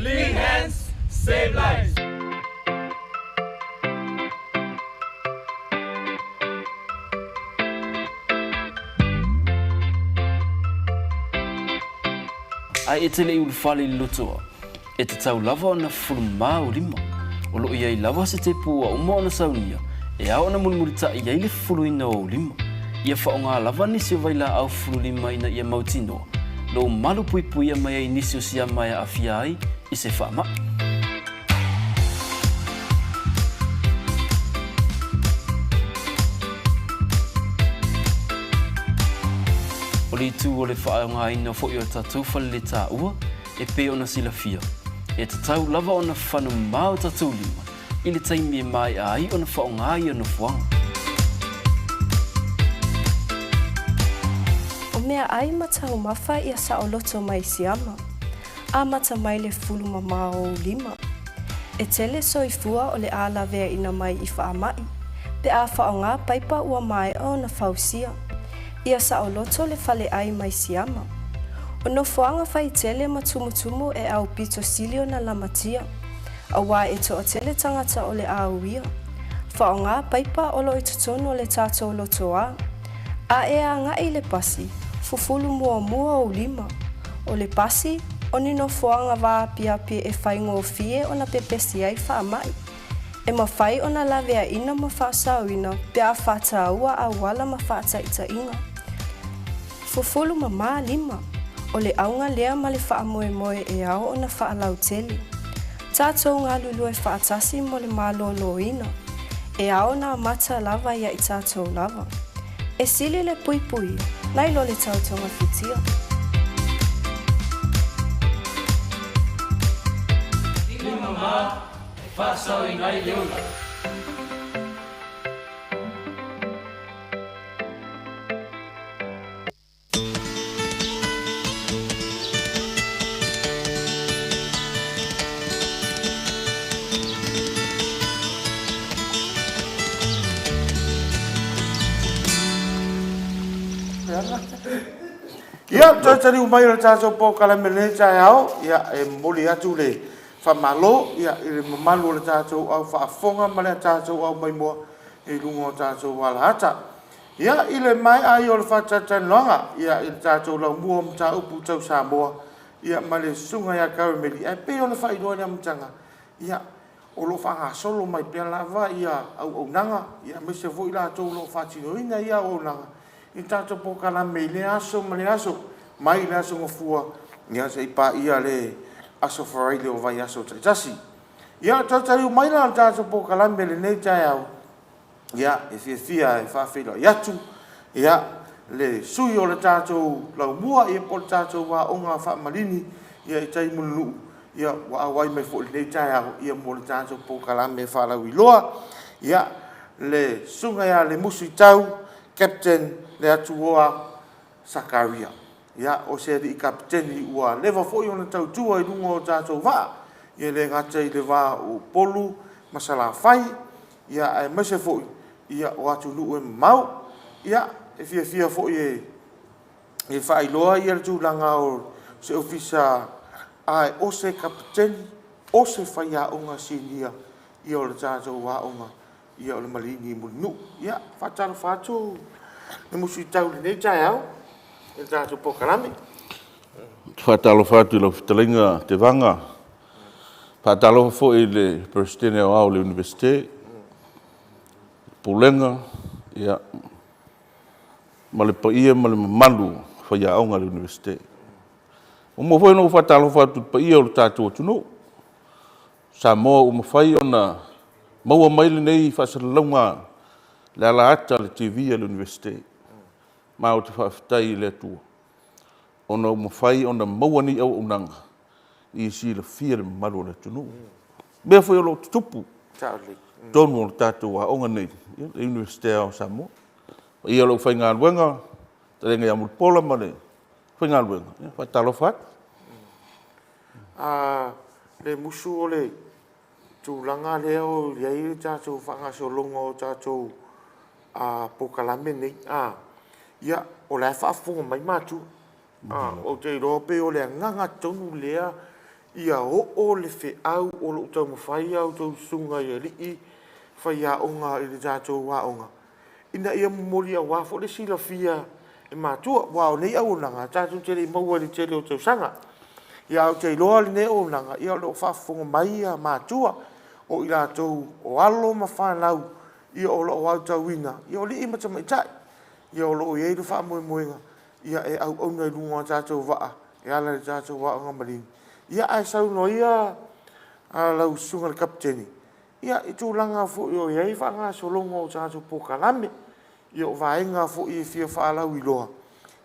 Clean hands, save lives. Ae e te le i ulufale i le lotoa, e tatau lava ona fufulu mamā ou lima. O lo o i ai lava se tepu ua uma ona saunia, e ao ona mulimulitaʻi ai le fufuluina o ou lima. Ia faaaoga lava nisi o vailaau fufulu lima ina ia mautinoa lou malu puipuia mai ai nisi o siama e aafia ai i se faamaʻi. O le itu o le faaaogaina foi o tatou faleletaua e pei ona silafia, e tatau lava ona fafano mamā o tatou lima i le taimi e maea ai ona faaaoga ia nofoaga. O meaai ma taumafa ia saoloto mai siama. Amata mai le fulu mamao o ou lima. E tele soifua o le a laveaina mai i faamaʻi, pe a faaaoga paipa ua maea ona fausia. Ia saoloto le faleʻai mai siama. O nofoaga faitele ma tumutumu e aupito sili ona lamatia, auā e toatele tagata o le a uia. Faaaoga paipa o lo o i totonu o le tatou lotoa. A e agai i le pasi, fufulu muamua ou lima. O le pasi, o ni nofoaga vaapiapi e faigofie ona pepesi ai faamai. E mafai ona laveaina ma faasaoina pe a faataua auala ma faataitaiga. Fufulu mamā lima. O le auga lea ma le faamoemoe e ao ona faalautele. Tatou galulue faatasi mo le maloloina. E ao ona amata lava ia i tatou lava. E sili le puipuia nai lo le tau togafitia. Lima mamā e faasaoina ai le ola. Ia, toe taliu mai o le tatou polokalame i lenei taeao, ia, e momoli atu le faamalo, ia, i le mamalu o le tatou au faafofoga ma le tatou au maimoa i luga o tatou alaata. Ia, i le maea ai o le faatalatalanoaga, ia, i le tatou laumua o mataupu tau Samoa, ia, ma le Susuga ia Karimeli, ae pei ona faailoa i le amataga, ia, o lo o faagasolo mai pea lava ia auaunaga, ia, aemaise foi i latou o lo o faatinoina ia auaunaga i tatou polokalame i lea aso ma lea aso, mai le Aso Gafua, ia, seia paia le Aso Faraile o vaiaso taitasi. Ia, toe taliu mai la i le tatou polokalame i lenei taeao, Ia, e fiafia e faafeiloai atu, ia, le sui o le tatou laumua, ia, po o le tatou aoga faamalini, ia, i tai i Mulinuu, ia, ua auai mai foi i lenei taeao, ia, mo le tatou polokalame faalauiloa. Ia, le Susuga ia Lemusu Itau, Captain Leatuoa Sakaria. Ia, o se alii kapeteni ua leva foi ona tautua i luga o tatou vaa, ia e le gata i le va o Upolu ma Salafai, ia aemaise foi ia o atunuu e mamao. Ia, e fiafia foi e faailoa ia le tulaga o se ofisa a o se kapeteni, o se faiaoga sinia ia o le tatou aoga ia o le Maligi i Mulinuu. Ia, faatalofa atu Lemusu Itau i lenei taeao i le tatou polokalame. Ou te faatalofa atu i lau fetalaiga Tevaga, faatalofa foi i le Peresetene Aoao o le Iunivesite, le Pulega, ia, ma le paia ma le mamalu o faiaoga a le Iunivesite. Muamua foi ona ou faatalofa atu i le paia o le tatou atunuu, Samoa ua mafai ona maua mai lenei faasalalauga i le ala ata o le TV a le Iunivesite. Ma ou te faafetai i le Atua ona ua mafai ona maua nei auaunaga ia silafia e le mamalu o le atunuu. O mea foi o lo o tutupu i totonu o le tatou aoga nei, le Iunivesite Aoao o Samoa. Le paia o le aufaigaluega, fetalaiga ia Mulipola ma le aufaigaluega, ia faatalofa atu. A le musu o le tulaga lea o i ai le tatou faagasologa o tatou polokalame nei, a, ia, o la e faafofoga mai matua. Ou te iloa pei o le agaga tonu lea ia oo le feau o lo o taumafai a outou susuga i alii faiaoga i le tatou aoga, ina ia momoli aua foi le silafia e matua, aua o nei auaunaga tatou te le i maua i le tele o tausaga. Ia ae ou te iloa lenei auaunaga, ia o lo o faafofoga mai matua, o i latou o alo ma fanau ia o lo o aotauina, ia o alii ma tamaitai, ia o lo o i ai le faamoemoega ia e auauna i luga o tatou vaa e ala i le tatou aoga maligi. Ia ae saunoa ia lau susuga i le Kapeteni, ia i tulaga foi o i ai faagasologa o tatou polokalame, ia o vaega foi e fia faalauiloa,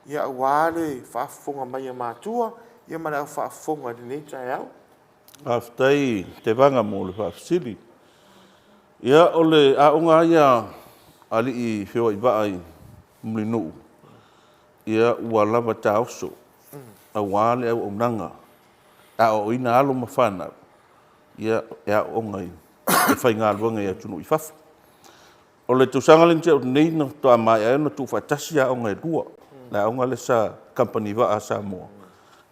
ia aua le faafofoga mai a matua, ia ma le au faafofoga i lenei taeao. Faafetai Tevaga mo le faafesili. Ia, o le aoga lava ia a alii feoai vaa i Mulinuu, ia ua lava taoso aua le auaunaga e aoaoina alo ma fanau ia e aooga i e faigaluega i atunuu i fafo. O le tausaga lea na tea atu nei na faatoa maea ai ona tuufaatasi aoga e lua, le aoga lea sa Kamupani Vaa a Samoa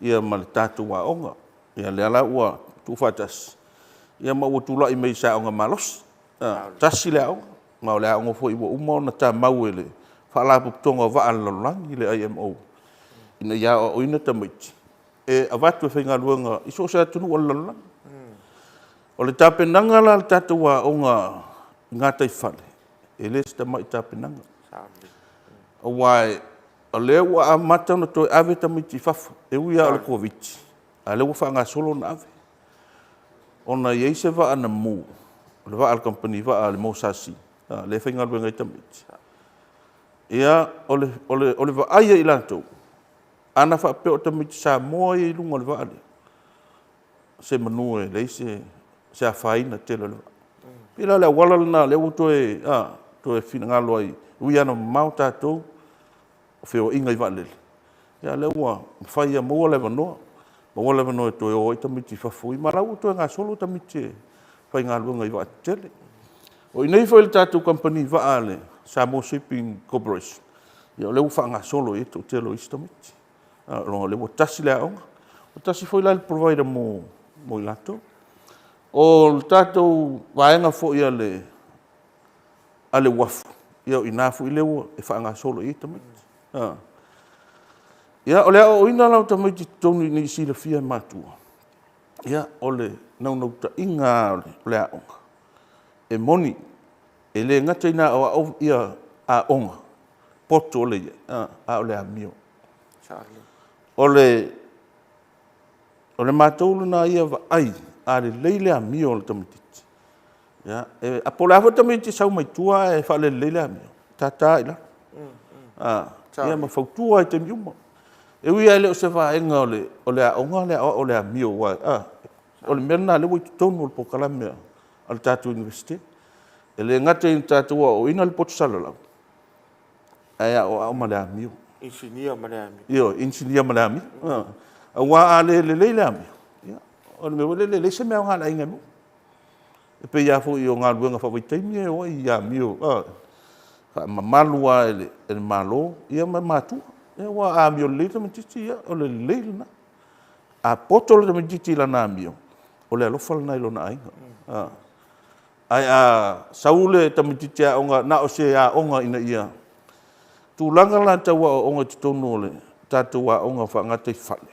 ia ma le tatou aoga. Ia lea la ua tuufaatasi ia ma ua tulai mai i se aoga malosi. Tasi le aoga. Ma o le aoga foi ua uma ona tamau e le Faalapotopotoga o Vaa a le Lalolagi, le IMO, ina ia aoaoina tamaiti e avatu e faigaluega i so o se atunuu o le lalolagi. O le tapenaga la a le tatou aoga i gataifale, e le o se tamai tapenaga, aua o lea ua amata ona toe ave tamaiti i fafo, e ui lava o le Koviti-19, a o lea ua faagasolo ona ave, ona e i ai se vaa na mu, o le vaa a le kamupani vaa a le MOSC, lea e faigaluega ai tamaiti. Ia, o le vaai a i latou, ana faapea o tamaiti Samoa ia e i luga o le vaa lea, semanu e leai se afaina tele o le vaa. E pei la o le auala lena o lea ua toe finagalo ai, e ui lava ina mamao tatou o feoaiga i vaalele, a o lea ua mafai lava, maua le avanoa, maua le avanoa e toe o ai tamaiti i fafo, ma o la e ua toe gasolo tamaiti e faigaluega i vaa tetele. O i inei foi i le tatou kamupani vaa a le Samoa Shipping Corporation, ia o lea ua faagasolo i ai le toatele o isi tamaiti, ona o lea ua tasi le aoga, ua tasi foi la le provider mo i latou. O le tatou vaega foi a le uafu, ia o i ina foi lea e faagasolo i ai tamaiti. Ia, o le aoaoina la o tamaiti i totonu i inei i silafia e matua, ia, o le naunautaiga lava o le aoga, e moni, e le gata ina aoao aoga potu o le i'a, a o le amio. O le matou lena ia vaai, a lelei le amio a le tamaitiiti, ia, po o le a foi le tamaitiiti e sau mai tua ae faalelelei le amio, e tata lava i lalo, ia ma fautua lava i taimi uma. E ui lava e le o se vaega o le aoga le aoao o le amio, aua o le mea lena o lea ua i totonu o le polokalame a le tatou Iunivesite. E le gata ina tatou aoaoina le poto salalau, ae aoao ma le amio. Inisinia ma le amio. Ioe, inisinia ma le amio. Aua a le lelei le amio, ia, o le mea foi lele e leai se mea aoga a le aiga e maua. E pei lava foi o galuega faavaitaimi ia e o ai i amio, e faamamalu lava e le Malo ma matua. Aua a amio lelei le tamaitiiti, ia o le lelei lena. A poto le tamaitiiti i lana amio, o le alofa lena i lona aiga. Ae a sau le tamaitiiti aoga na o se aoga ina ia... tulaga la tau aoaoga i totonu o le tatou aoga faagataifale,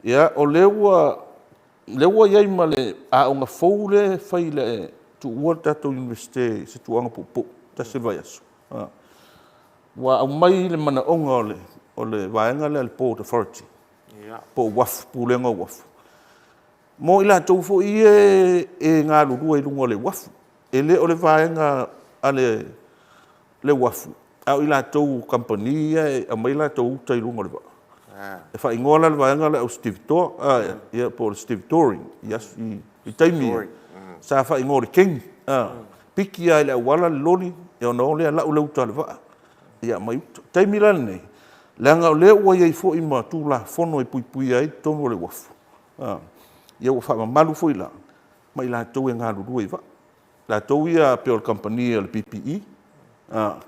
ia, o lea ua i ai ma le aoga fou lea e fai i le tuua le tatou Iunivesite i se tulaga puupuu tasi le vaiaso, ua aumai le manaoga o le vaega lea a le Port Authority po o uafu, Pulega o Uafu, mo i latou foi ia e galulue i luga o le uafu. E le o le vaega a le uafu, a o i latou o kamupani ia e aumai a latou uta i luga o le vaa. E faaigoa la e le vaega lea o le au stevedore po o le stevedoring i taimi ia, sa faaigoa o le keni. Piki lava i le auala le loli ona o lea lau le uta a le vaa ia aumai uta. O le taimi la lenei, leaga o lea ua i ai foi ma Tulafono e puipuia ai totonu o le uafu, ia ua faamamalu foi la ma i latou e galulue i vaa. Latou ia pei o le kamupani a le PPE,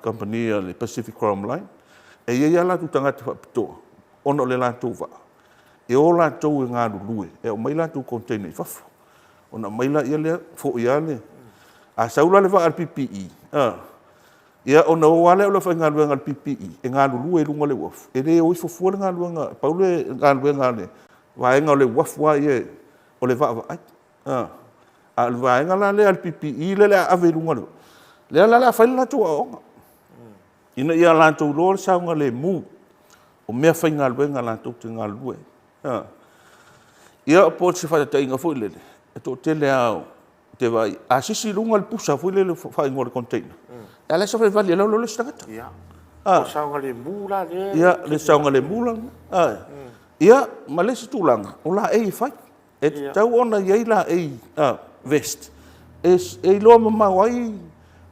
kamupani a le Pacific Chrome Line, e i ai lava o latou tagata faapitoa ona o le latou vaa, e o latou e galulue e aumai latou container i fafo, ona aumai lea foi lava le... A sau la le vaa a le PPE, ia ona o lava lea o le aufaigaluega a le PPE e galulue i luga o le uafu, e le o ifo fua le galuega, pau le galuega a le vaega o le uafu lava ia o le vaavaai. A o le vaega la lea a le PPE lea o le a ave i luga o le vaa, lea la o le a fai le latou aoaoga, ina ia latou iloa le saogalemu o meafaigaluega latou te galulue ai. Ia po o se faataitaiga foi lele, e toatele lava ou te vaai, a sisi i luga le pusa foi lele e faaigoa o le container, a o la e savali e alu alu le isi tagata. Ia, o le saogalemu la lea. Ia, le saogalemu la lena. Ia, ma le isi tulaga, o laei e fai. E tatau ona i ai laei vest e iloa mamao ai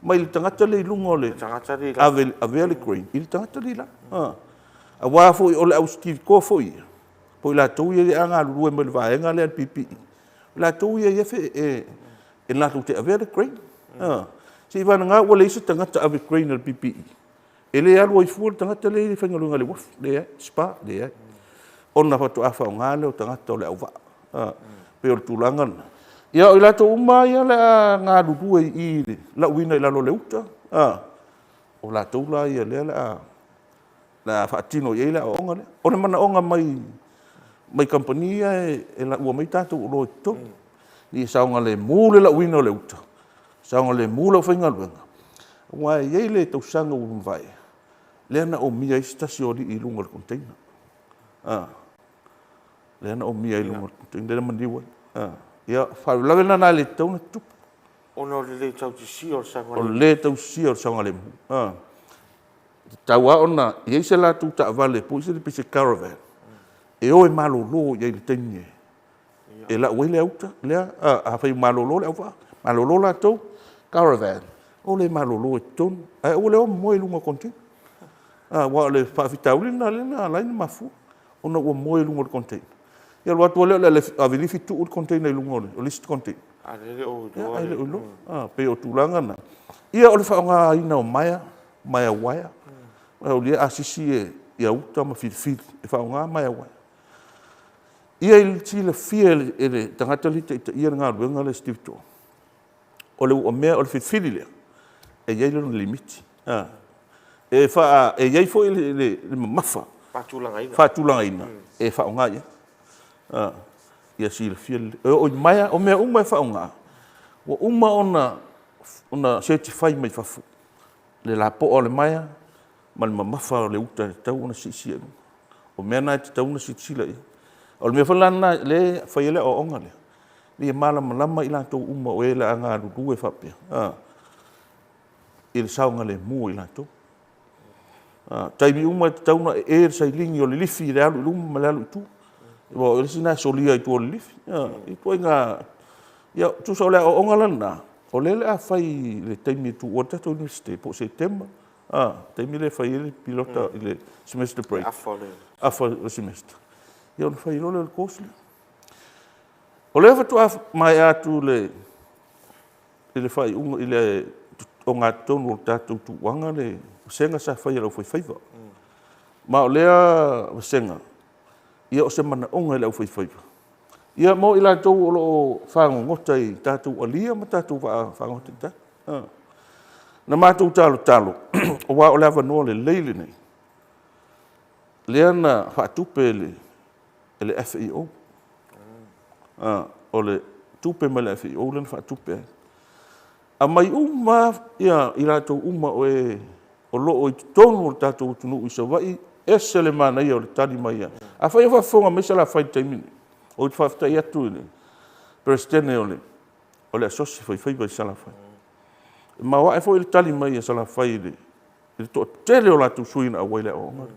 mai le tagata lea i luga o le avea le crane i le tagata lea i lalo. Aua foi o le au stevedore foi ia, po o i latou ia a galulue mai le vaega lea a le PPE, o latou ia e latou te avea le crane. Seiavagana ua leai se tagata ave crane a le PPE, e le alu ai fua le tagata lea e faigaluega i le uafu, leai, SPA, leai, ona faatoa faaaoga lea o tagata o le auvaa. E pei o le tulaga lena. Ia, o i latou uma lava ia o le a galulue i i i le lauina i lalo o le uta, a, o latou la ia lea o le a, le a faatino i ai le aoaoga lea. O le manaoga mai mai kamupani ia e laua mai tatou oloa i totonu, ia saogalemu le lauina o le uta, saogalemu le aufaigaluega, aua e i ai le tausaga ua mavae, lea na omia ai se tasi o alii i luga o le container. A, lea na omia ai i luga o le container, lea na maliu ai. A, ia, o faalavelave na e le tatau ona tutupu. Ona o le le tausisia o le saogalemu. O le le tausisia o le saogalemu. A, e tatau lava ona i ai se latou taavale po o se caravan e o e malolo i ai i le taimi e lau ai le uta lea. Afai ua malolo le auvaa, malolo latou, caravan, o le malolo i totonu, ae aua le o moe i luga o container. Aua o le faafitauli lena lea na ala ai ona mafua, ona ua moe i luga o le container. Ia alu atu lava lea o le ave lifi tuu le container i luga o le isi container. A o lea e le o iloa. Ae le o iloa. E pei o tulaga na. Ia o le faaaogaina o maea, maea uaea. O lea a sisi ia uta ma filifili e faaaoga maea uaea. Ia i silafia e le tagata lea e taitaia le galuega lea Steve Toa, o le uamea, o le filifili lea, e i ai lona limiti. E faa, e i ai foi le mamafa faatulagaina, faatulagaina e faaaoga i ai. Ia silafia lelei. E oo i maea, o mea uma e faaaoga, ua uma ona certify mai fafo le lapoa o le maea ma le mamafa o le uta e tatau ona siisia i luga. O mea na e tatau ona silasila i ai. O le mea foi la lena o lea e fai ai le aoaoga lea, ina ia malamalama i latou uma o e o le a galulue faapea i le saogalemu o i latou. O taimi uma e tatau ona ee le sailini o le lifi i le alu i luma ma le alu i tua. Aua o le isi lena e solia i tua o le lifi. I ituaiga, ia tusa o le aoaoga la lena, o lea o le a fai i le taimi e tuua ai le tatou Iunivesite po o Setema, taimi lea e fai ai le piliota i le semester break. Afa o le Afa o le semester. Ia ona fai loa lea o le course lea. O lea faatoa maea atu le i le faaiuga i le ogatotonu o le tatou tuuaga le vasega sa fai e le aufaifaiva. Ma o lea vasega, ia o se manaoga i le aufaifaiva. Ia mo i latou o lo o fagogota i tatou alia ma tatou vaa fagota i tai. Na matou talotalo, aua o le avanoa lelei lenei, lea na faatupe e le FAO. O le tupe mai le FAO lea na faatupe ai. Aumai uma lava i latou uma o e o lo o i totonu o le tatou atunuu i Savaii, ese le manaia o le tali mai. Afai o faafofoga mai Salafai i le taimi lenei, ou te faafetai atu i le Peresetene o le Asosi Faifaiva i Salafai. E maoae foi le tali mai a Salafai i le toatele o latou sui na auai i le aoaoga lea.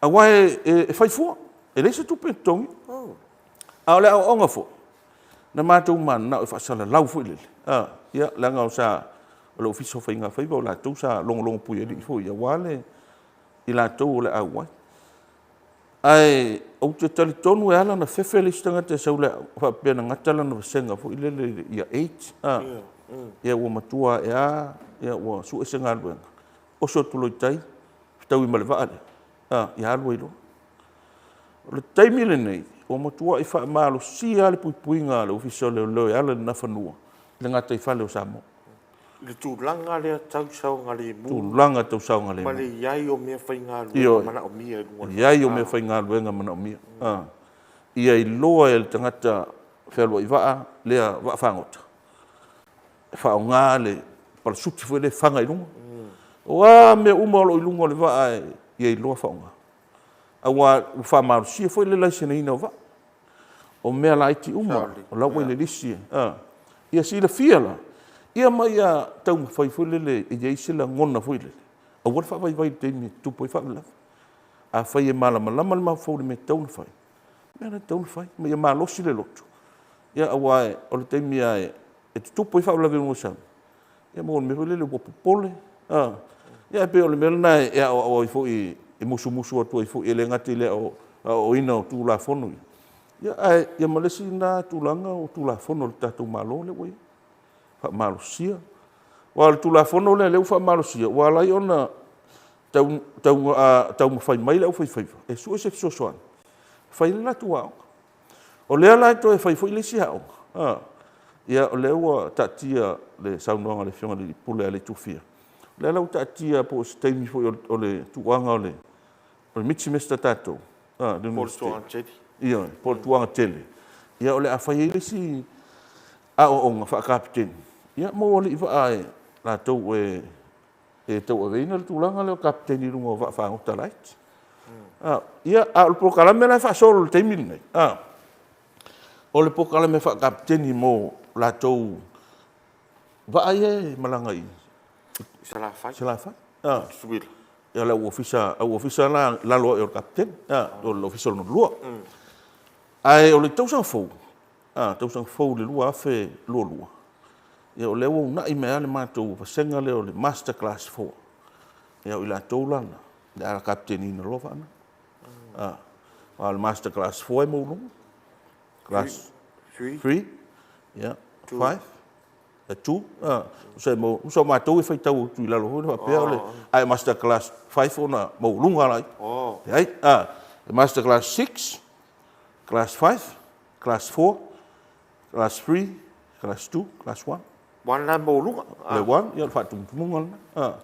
Aua e fai fua, e leai se tupe e totogia. A o le aoaoga foi, na matou mananao e faasalalau foi lele, ia, leaga o sa, o le Ofisa o Faiga Faiva o latou sa logologo puialii foi aua le, i latou o le a auai. Ae ou te talitonu e ala ona fefe le isi tagata e sau i le aoga, faapea na gata lana vasega foi lele ia 8, ia ua matua ae lava, ia ua sue se galuega, oso atu loa i tai, fetaui ma le vaa lea, ia alu ai loa. O le taimi lenei, ua matuai faamalosia lava le puipuiga a le Ofisa o Leoleo e ala i le Nafanua i le gataifale o Samoa. I le tulaga lea tau saogalemu. Tulaga tau saogalemu. Ma le i ai o meafaigaluega manaomia i luga o le vaa. I ai o meafaigaluega manaomia. Ia iloa e le tagata fealuai vaa lea vaafagota e faaaoga le parasuti foi lea e faga i luga. O a mea uma o lo o i luga o le vaa ia iloa faaaoga. Aua ua faamalosia foi le laiseneina o vaa. O mea laiti uma o la ua i le lisi. Ia silafia la, ia ma ia taumafai foi lele e i ai se lagona foi lele, aua le faavaivai i le taimi e tutupu ai faalavelave. Afai e malamalama le mafaufau i le mea e tatau ona fai, o le mea lena e tatau ona fai, ma ia malosi le loto, ia aua o le taimi lava e tutupu ai faalavelave i luga o le sami, ia ma le mea foi lele ua popole, a. Ia ae pei o le mea lena e aoao ai foi, e musumusu atu ai foi, e le gata i le aoaoina o Tulafono ia, ae ia ma le isi lena tulaga o Tulafono a le tatou Malo lea ua i ai, faamalosia. Aua o le Tulafono lea o lea ua faamalosia, ua ala ai ona taumafai mai le aufaifaiva e sue se fesoasoani e fai ai le latou aoga. O lea la e toe fai foi le isi aoga, Ia, o lea ua taatia le saunoaga a le Afioga i le Alii Pule ia Leitufia, o lea la ua taatia po o se taimi foi o le tuuaga o le mid-semester tatou, a, le Po o le tuaga tele. Ioe, po o le tuaga tele. Ia, o le a fai ai le isi aoaoga faa-Kapeteni, ia, mo alii vaa e latou e e tauaveina le tulaga lea o Kapeteni i luga o vaafagota laiti. Ia, a o le polokalame la e faasolo i le taimi lenei, a, o le polokalame faa-Kapeteni mo latou vaa ia e malaga i Salafai. Salafai. Tutuila. Ia, le au ofisa, au ofisa la i lalo ae o le Kapeteni, o le ofisa lona lua. Ae o le tausaga fou, tausaga fou i le 2022, ia o lea ua uunai mai lava le matou vasega lea o le Master Class 4. Ia o i latou la na, o le a kapeteniina loa vaa na. Aua o le Master Class 4 e maualuga. Class 3, ia, 5, 2, tusa o matou e faitau atu i lalo foi lea faapea o le, ae Master Class 5 ona maualuga laia. Leai, Master Class 6, Class 5, Class 4, Class 3, Class 2, Class 1. One la maualuga. Le one, ia o le faatumutumuga lena.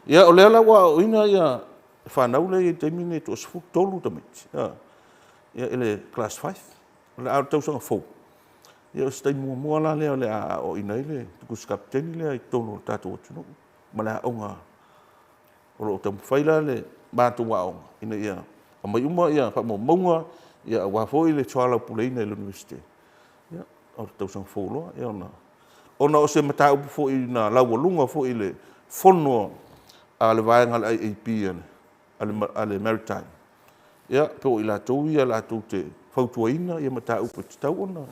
Ia o lea la ua aoaoina ia fanau lea i le taimi lenei e toa-13 tamaiti, ia i le Class 5. O le a o le tausaga fou, ia o se taimi muamua la lea o le a aoaoina ai le tusi kapeteni lea i totonu o le tatou atunuu ma le aoga. O lo o taumafai la le matou aoga ina ia aumai uma ia faamaumauga ia aua foi le soalaupuleina i le Iunivesite. Ia, o le tausaga fou loa, ia ona o se mataupu foi na laualuga foi i le fono a le vaega a le IAP a le Maritime. Ia, po o i latou ia latou te fautuaina ia mataupu e tatau ona,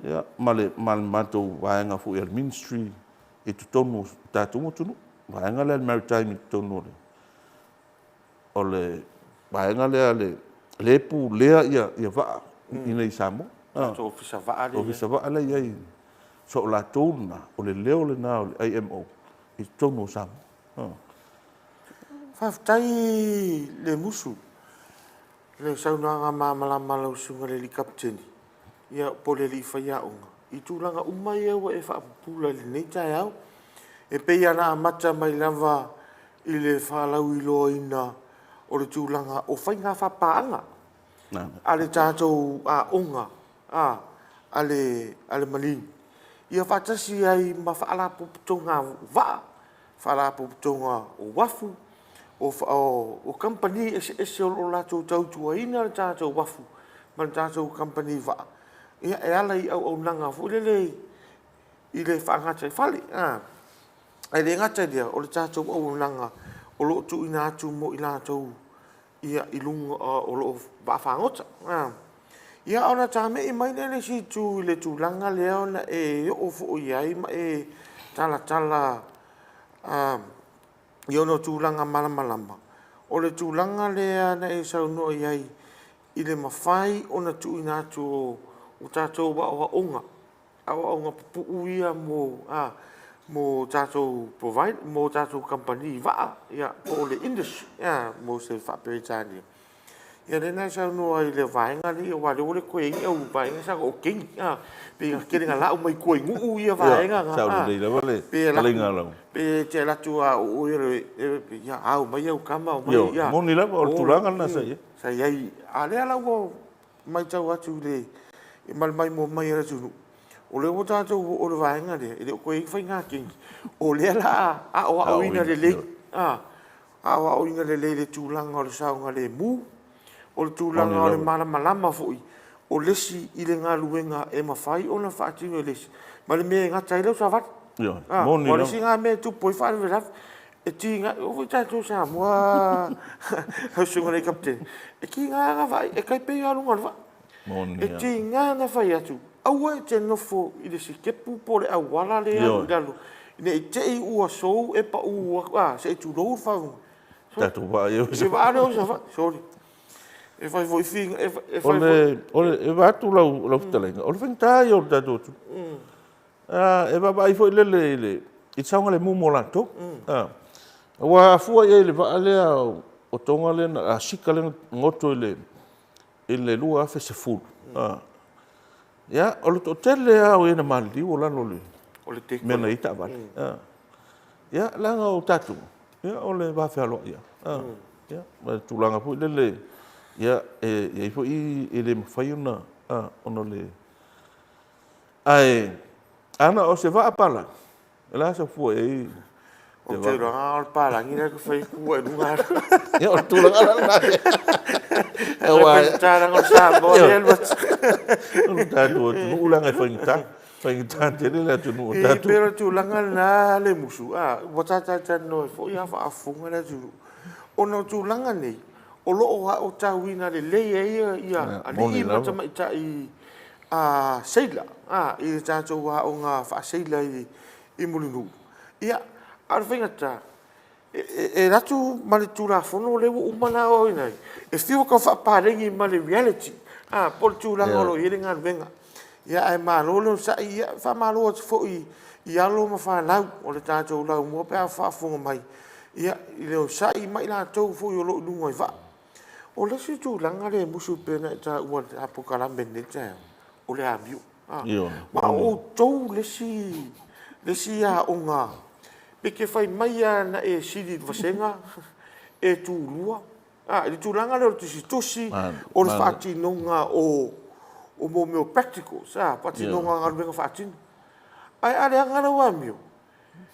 ia, ma le matou vaega foi a le Ministry i totonu o le tatou atunuu. Vaega lea a le Maritime i totonu o le vaega lea a le lea e pulea ia vaa i inei i Samoa. Tatou Ofisa Vaa lea. Ofisa Vaa lea e i ai. So o latou lena, o le leo lena o le IMO i totonu o Samoa. Faafetai Lemusu i le saunoaga malamalama a lau Susuga i le alii Kapeteni, ia po o le alii faiaoga i tulaga uma ia ua e faapupula i lenei taeao. E pei lava ona amata mai lava i le faalauiloaina o le tulaga o faiga faapaaga a le tatou aoga a le Marine, ia faatasi ai ma Faalapotopotoga Vaa, Faalapotopotoga o Uafu, o Kamupani eseese o lo o latou tautuaina le tatou uafu ma le tatou Kamupani Vaa, e ala i auaunaga foi lele i le faagataifale. Ae le gata i lea, o le tatou auaunaga o lo o tuuina atu mo i latou i luga o vaafagota. Ia ona tamei mai lea i le isi itu i le tulaga lea ona e oo foi i ai ma e talatala i ona tulaga malamalama, o le tulaga lea na e saunoa i ai i le mafai ona tuuina atu o tatou aoaoga, aoaoga pupuu ia mo tatou providers, mo tatou kamupani vaa, po o le industry mo se faa-Peretania. Ia lea na e saunoa ai i le vaega lea, aua o lea ua le toe i ai ni au vaega sa o keni, a. Pei e tele ina lau mai tua i nuu ia vaega na. Sao lelei lava le fetalaiga a lau. Pe e te alu atu lava o oe ia ao mai au tama, omai. Ioe, moni lava, o le tulaga lena sa i ai. Sa i ai, a o lea la ua matau atu ma le maimoa mai a le atunuu, o lea ua tatou oo i le vaega lea, e le o toe i ai ni faiga keni, o lea o le a aoaoina lelei, aoaoina lelei i le tulaga o le saogalemu, o le tulaga o le malamalama foi o le isi i le galuega e mafai ona faatino e le isi, ma le mea e gata ai lau savali. Ioe, moni lava. Aua o le isi lena mea e tupu ai faalavelave, e tiga, e oo foi i tatou i Samoa lau Susuga i le Kapeteni, e tiga lava ona vaai, e tai pei lava o luga o le vaa. Moni lava. E tiga ona fai atu, aua e te nofo i le sitepu po o le auala lea e alu i lalo, ne i te i ua sou e pau atu, a, se i tulou le faafofoga. Tatou vaa ia o Savaii. Vaa lea o Savaii, sole. E fai foi fi, e fai foi. O le, e vaeatu lau fetalaiga, o le faigata ia o le tatou atunuu. E vaavaai foi lele i le saogalemu mo latou. Aua a fua i ai i le vaa lea o Toga lea na, Sika lea na goto i le 2010. Ia, o le toatele lava o e na maliliu o lalo o le mea na i ai taavale. Ia, leaga o tatou, ia, o le vafealoai lava. Ia, ma le tulaga foi lele, ia, e i ai foi e le mafai ona, ona o le... Ae ana o se vaa palagi, O le a sau fua i ai? Ou te iloa na o le palagi lea e fai tu ai i luga. Ia o le tulaga la lena. Aua e leaga o Samoa lea e alu atu. O le tatou atunuu leaga e faigata, faigata tele le atunuu o tatou. E pei o le tulaga lena Lemusu, ua ta talatalanoa ai foi a o faafofoga le atunuu, ona o tulaga nei, o lo o aotauina lelei ai alii ma tamaitai seila i le tatou aoga faa-seila i Mulinuu. Ia, a o le faigata, e alu atu ma le Tulafono lea ua uma ona aoaoina ai, e fiu e tau faapaleni ma le reality, po o le tulaga o lo o i ai le galuega. Ae malo le onosai. Ia, e faamalo atu foi i alo ma fanau o le tatou laumua pe a o faafofoga mai i le onosai ma i latou foi o lo o i luga o vaa. O le isi tulaga lea Musu pei ona e taua i le polokalame i lenei taeao, o le amio. Aua o outou le isi aoga e te fai mai lava na e sili i le vasega, e tulua, i le tulaga lea o le tusitusi, o le faatinoga o mea o practicals, faatinoga o galuega faatino. Ae a leaga lau amio,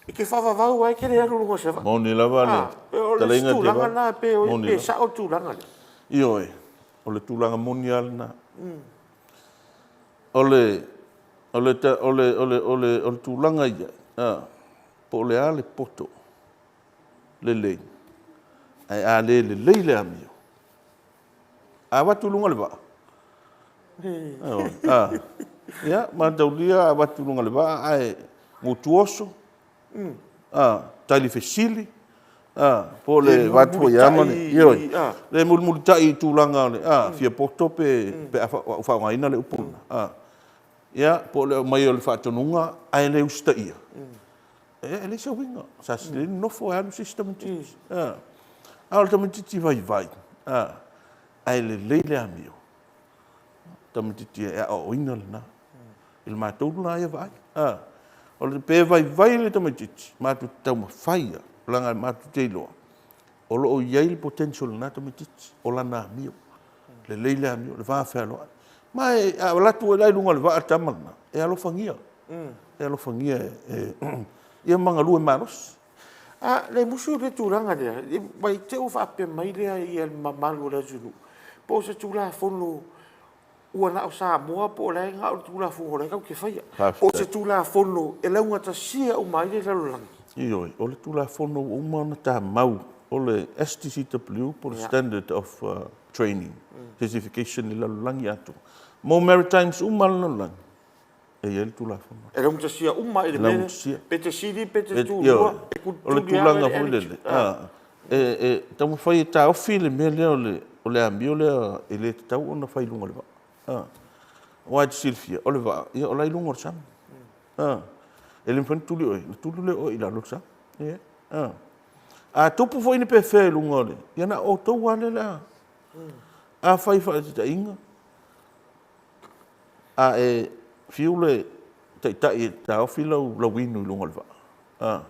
e te faavavau lava e te le alu i luga o se vaa. Moni lava le fetalaiga. O le isi tulaga lena, pe sao le tulaga lea? Ioe, o le tulaga moni lava lena. O le tulaga ia, po o le a le poto lelei, ae a le lelei le amio, a avatu i luga o le vaa, ia, mataulia a avatu i luga o le vaa ae gutu oso, tali fesili, po o le vaeatu foi ia ma le, ioe, le mulimulitai i tulaga o le fia poto pe a faaaogaina le upu lena, ia, po o le aumai o le faatonuga ae le usitaia, ia, e leai se uiga. Sa lelei le nofo ae alu se isi tamaitiiti. A o le tamaitiiti vaivai, ae lelei le amio, tamaitiiti e aoaoina lena. I le matou lena ia vaai. O le pe vaivai le tamaitiiti, matou te taumafai lava, leaga matou te iloa, o lo o i ai le potential i lena tamaitiiti, o lana amio, lelei le amio, le vafealoai. Ma a alu atu foi la i luga o le vaa le tama lena, e alofagia, e alofagia e ia ma galue malosi. A le musu le tulaga lea, mai te i ua faapea mai lea le mamalu o le atunuu, po o se Tulafono ua na o Samoa po o la e na o le Tulafono o la e tatou te faia. Po o se Tulafono e laugatasia uma ai le lalolagi. Ioe, o le Tulafono ua uma ona tamau, o le STCW po o le Standard of Training Certification i le lalolagi atoa. Mo Maritimes uma lava le lalolagi, e i ai le Tulafono. E laugatasia uma i le mea lea, pe te sili pe te tulua, e O le tulaga foi lele, e taumafai e taofi le mea lea o le amio lea e le tatau ona fai i luga o le vaa. Aua e te silafia, o le vaa, ia o la e i luga o le sami. E le mafai ona tuli oe, ona tuli lea o oe i lalo o le sami. A tupu foi ni pefea i luga o le... ia na o outou lava lea o le a... Afai faataitaiga, a e fiu le taitai e taofi lau inu i luga o le vaa,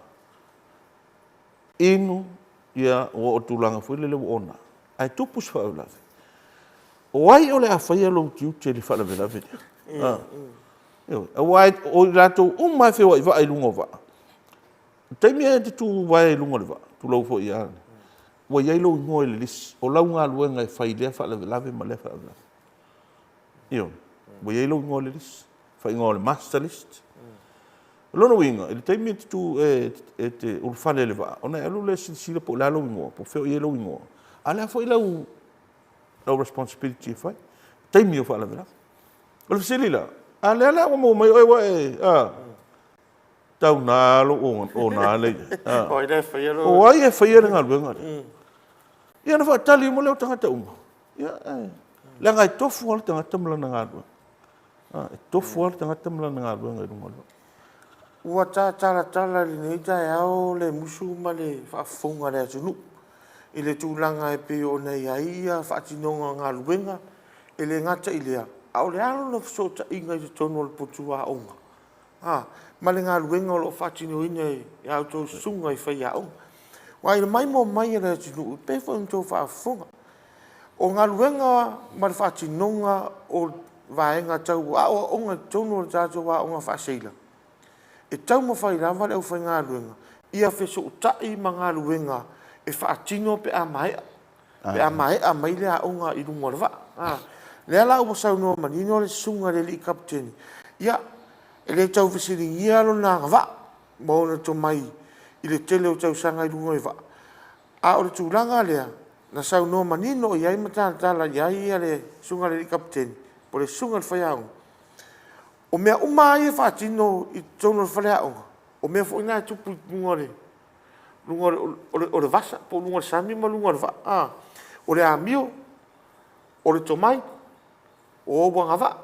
inu, ia ua oo i le tulaga foi lele ua ona, ae tupu se faalavelave, o ai o le a faia lou tiute i le faalavelave lea? Ioe, aua o i latou uma lava e feoai vaa i luga o vaa, o le taimi lava e te tuvae ai i luga o le vaa, tulou foi lava, ua i ai lou igoa i le lisi, o lau galuega e fai i lea faalavelave ma lea faalavelave. Ioe, ua i ai lou igoa i le lisi, faaigoa o le master list. O lona uiga, i le taimi e te tu e te ulufale i le vaa, ona e alu lea e silasila po o le a lou igoa, po o fea o i ai lou igoa, a o le a foi lau responsibility e fai i taimi o faalavelave. O le fesili la, a o lea la ua maua mai oe ua e, a, tau na lou ona lea i ai. O ai e faia le galuega lea? Ia ona faatali uma lea o tagata uma. Ia, leaga e tofu lava le tagata ma lana galuega. E tofu lava le tagata ma lana galuega i luga o le vaa. Ua ta talatala i lenei taeao le musu ma le faafofoga a le atunuu i le tulaga e pei ona i ai faatinoga o galuega, e le gata i lea, A o le a lona fesootaiga i totonu o le potu aoga, a, ma le galuega o lo o faatinoina e a outou susuga i faiaoga? Aua i le maimoa mai a le atunuu, e pei foi ona outou faafofoga, o galuega ma le faatinoga o vaega tau aoaoga i totonu o le tatou aoga faaseila, e taumafai lava le aufaigaluega ia fesootai ma galuega e faatino pe a maea, pe a maea mai le aoga i luga o le vaa. O lea la ua saunoa manino le Susuga i le alii Kapeteni, ia, e le tau fesiligia lona agavaa ma ona tomai i le tele o tausaga i luga o le vaa, a o le tulaga lea na saunoa manino i ai ma talatala i ai le Susuga i le alii Kapeteni po o le Susuga i le Faiaoga, o mea uma lava ia e faatino i totonu o le faleaoga, o mea foi na e tupu i luga o le vasa po o luga o le sami ma luga o le vaa a. O le amio, o le tomai, o ou agavaa,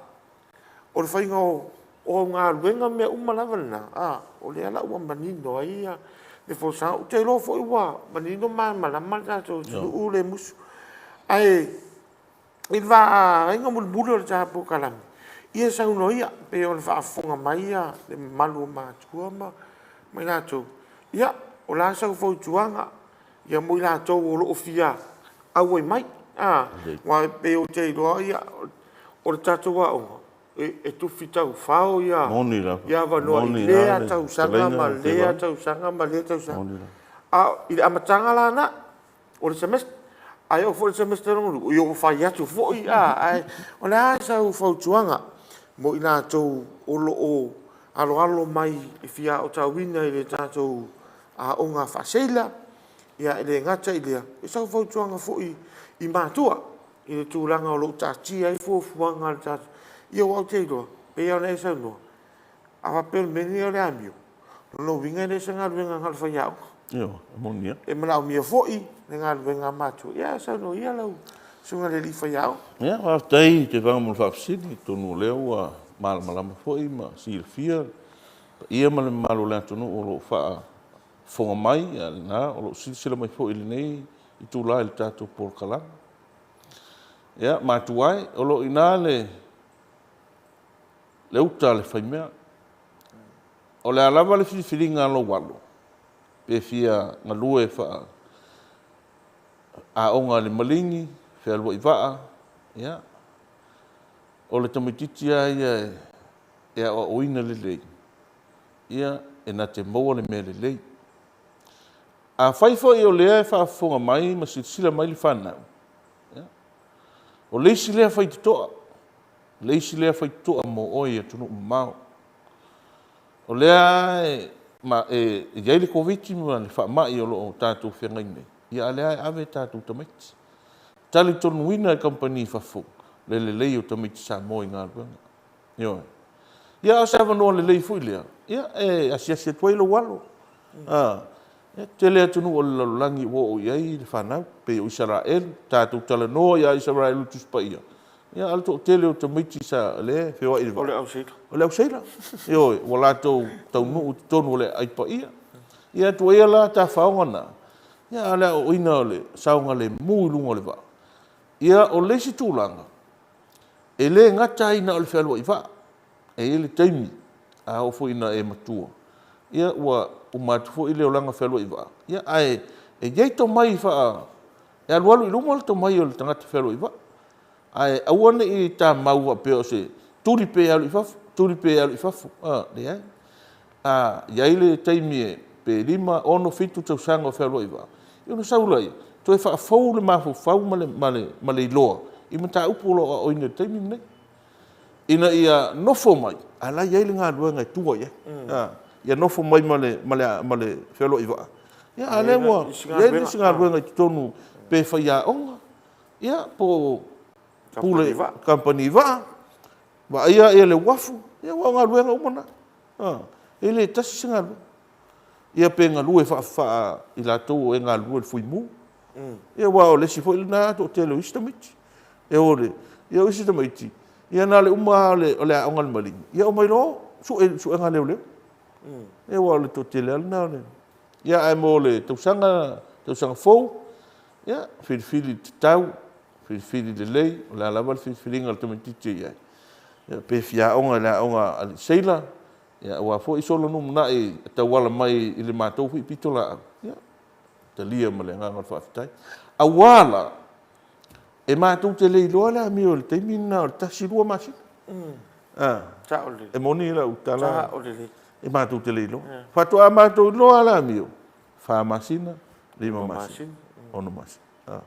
o le faiga o au galuega ma mea uma lava na, o lea la ua manino ai le folasaga. Ou te iloa foi ua manino ma malamalama le tatou atunuu Lemusu. Ae i le vaega mulimuli o le ta polokalame, ia saunoa ia pei ona faafofoga mai le mamalu o matua ma i latou, ia, o le a sau fautuaga mo i latou o lo o fia auai mai? Aua e pei ou te iloa o le tatou aoga, e tufi taufao avanoa i lea tausaga ma lea tausaga ma lea tausaga. A o le amataga la lena o le semester, ae oo foi i le semester lona lua, ia ua fai atu foi. Ae o le a sau fautuaga mo i latou o lo o aloalo mai e fia aotauina i le tatou aoga faa-seila? E le gata i lea, o sau fautuaga foi i matua i le tulaga o lo o taatia ai fuafuaga a le tatou… Ia aua ou te iloa, pei lava ona e saunoa, a faapea o le mea lenei o le amio, o lona uiga e le o se galuega na o le faiaoga. Ioe, e moni lava. E manaomia foi le galuega a matua. Ia ae saunoa ia lau susuga i le alii faiaoga. Ia, faafetai Tevaga mo le faafesili. Atonu o lea ua malamalama foi ma silafia le paia ma le mamalu o le atunuu o lo o faafofoga mai, a o lena o lo o silasila mai foi i lenei itula i le tatou polokalame. Ia, matua e, o lo o i ina le uta a le faimea. O le a lava le filifiliga a lou alo, pe fia galue faa aoga i le maligi, fealuai vaa, ia, o le tamaitiiti lava ia e aoaoina lelei, ia, e na te maua le mea lelei. Afai foi o lea e faafofoga mai ma silasila mai le fanau, ia, o le isi lea faitotoa, le isi lea faitotoa mo oe i atunuu mamao. O lea e i ai le Koviti ma le faamai o lo o tatou feagai nei, a o lea e ave tatou tamaiti. E talitonuina e kamupani i fafo le lelei o tamaiti Samoa i galuega. Ioe. Ia a o se avanoa lelei foi lea e asiasi atu ai lou alo. E tele atunuu o le lalolagi ua oo i ai le fanau, pei o Isaraelu, tatou talanoa ia Isaraelu i le Tusi Paia, ia a o le toatele o tamaiti sa lea e feoai i le vaa. O le au seila. O le au seila. Ioe, ua latou taunuu i totonu o le aai paia. Ia tuuaia la tafaoga na, ia a o le aoaoina o le saogalemu i luga o le vaa. Ia, o le isi tulaga, e le gata ai na o le fealuai vaa, e i ai le taimi, a oo foi ina e matua, ia ua uma atu foi le olaga fealuai vaa, ia ae e i ai tomai faa... e alualu i luma le tomai o le tagata fealuai vaa. Ae aua ne i tamau faapea o se tuli pea e alu i fafo, tuli pea e alu i fafo, a, leai. A i ai le taimi pe 5, 6, 7 tausaga o fealuai vaa, ia ona sau lea, toe faafou le mafaufau ma le iloa i mataupu o lo o aoaoina i le taimi lenei, ina ia nofo mai, a o la e i ai le galuega e tua i ai. Ia nofo mai ma le fealuai vaa, ia a o lea ua i ai le isi galuega i totonu, pe faiaoga, ia po o pule kamupani vaa, vaaia le uafu, ia aua o galuega uma na. E le tasi se galuega. Ia pe galue faa i latou e galulue i le fuimu. Ia aua o le isi foi lena toatele o isi tamaiti. E o i le, ia o isi tamaiti, ia na o le uma lava o le aoga a le Maligi, ia omai loa sue i le suega a leoleo. Ia aua o le toatele lava lena o le... Ia ae mo le tausaga, tausaga fou, ia filifili tatau, filifili lelei, o le a lava le filifiliga a le tamaitiiti e i ai. Ia, pe fia aoga i le aoga a alii seila, ia aua foi solo lumanai e tauala mai i le matou foi pitolaau, ia, talia ma le agaga o le faafetai. Aua la, e matou te le iloa le amio i le taimi lena o le 1, 2 masina. E moni lau tala, e matou te le iloa. Faatoa matou iloa le amio, 4 masina, 5 masina, 6 masina.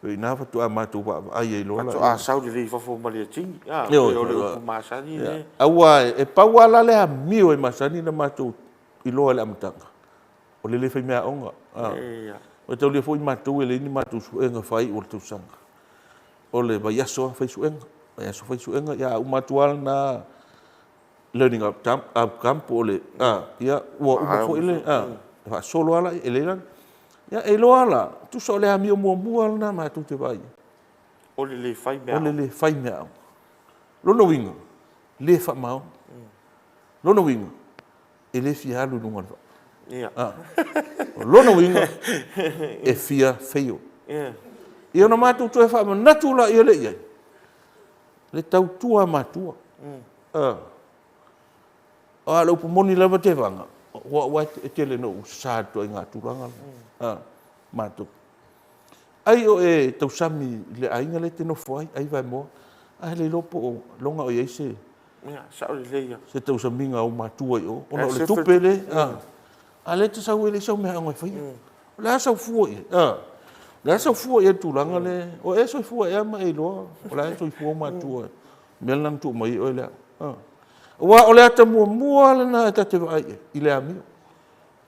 O i ina faatoa matou vaavaai ai loa. Faatoa sau lelei i fafo ma le atigi. Ioe, o le upu masani lea. Aua e pau lava la le amio e masani ona matou iloa i le amataga, o le le faimeaaoga. E taulia foi matou e leai ni matou suega faaiu o le tausaga. O le vaiaso lava fai suega, vaiaso fai suega, ia a uma atu lava lena learning outcome po o le, ia ua uma foi le, faasolo lava lea, e leai la, ia e iloa la, tusa o le amio muamua lena matou te vaai i ai. O le le fai meaaoga. O le le fai meaaoga. Lona uiga, le faamaoni. Lona uiga, e le fia alu i luga o le vaa. Ia. O lona uiga, e fia fail. Ia ona matou toe faamanatu laia lea i ai, le tautua a matua. A o le upu moni lava Tevaga, o au e tele ina ou sasa i le ituaiga tulaga lea, matou. Ai o e tausami i le aiga lea e te nofo ai, ai vaemoa, ae le iloa po o loga o i ai se Sao lelei lava. Se tausamiga a ou matua i o, ona o le tupe lea. A o lea e te sau e leai sau meaaoga e faia. O le a sau fua i ai? A? O le a sau fua i ai i le tulaga lea? O e soifua ea ma e iloa o la e soifua ou matua i le mea lena na tuu mai ai oe le aoga? A? Aua o le ata muamua lava lena ta te vaai i ai i le amio.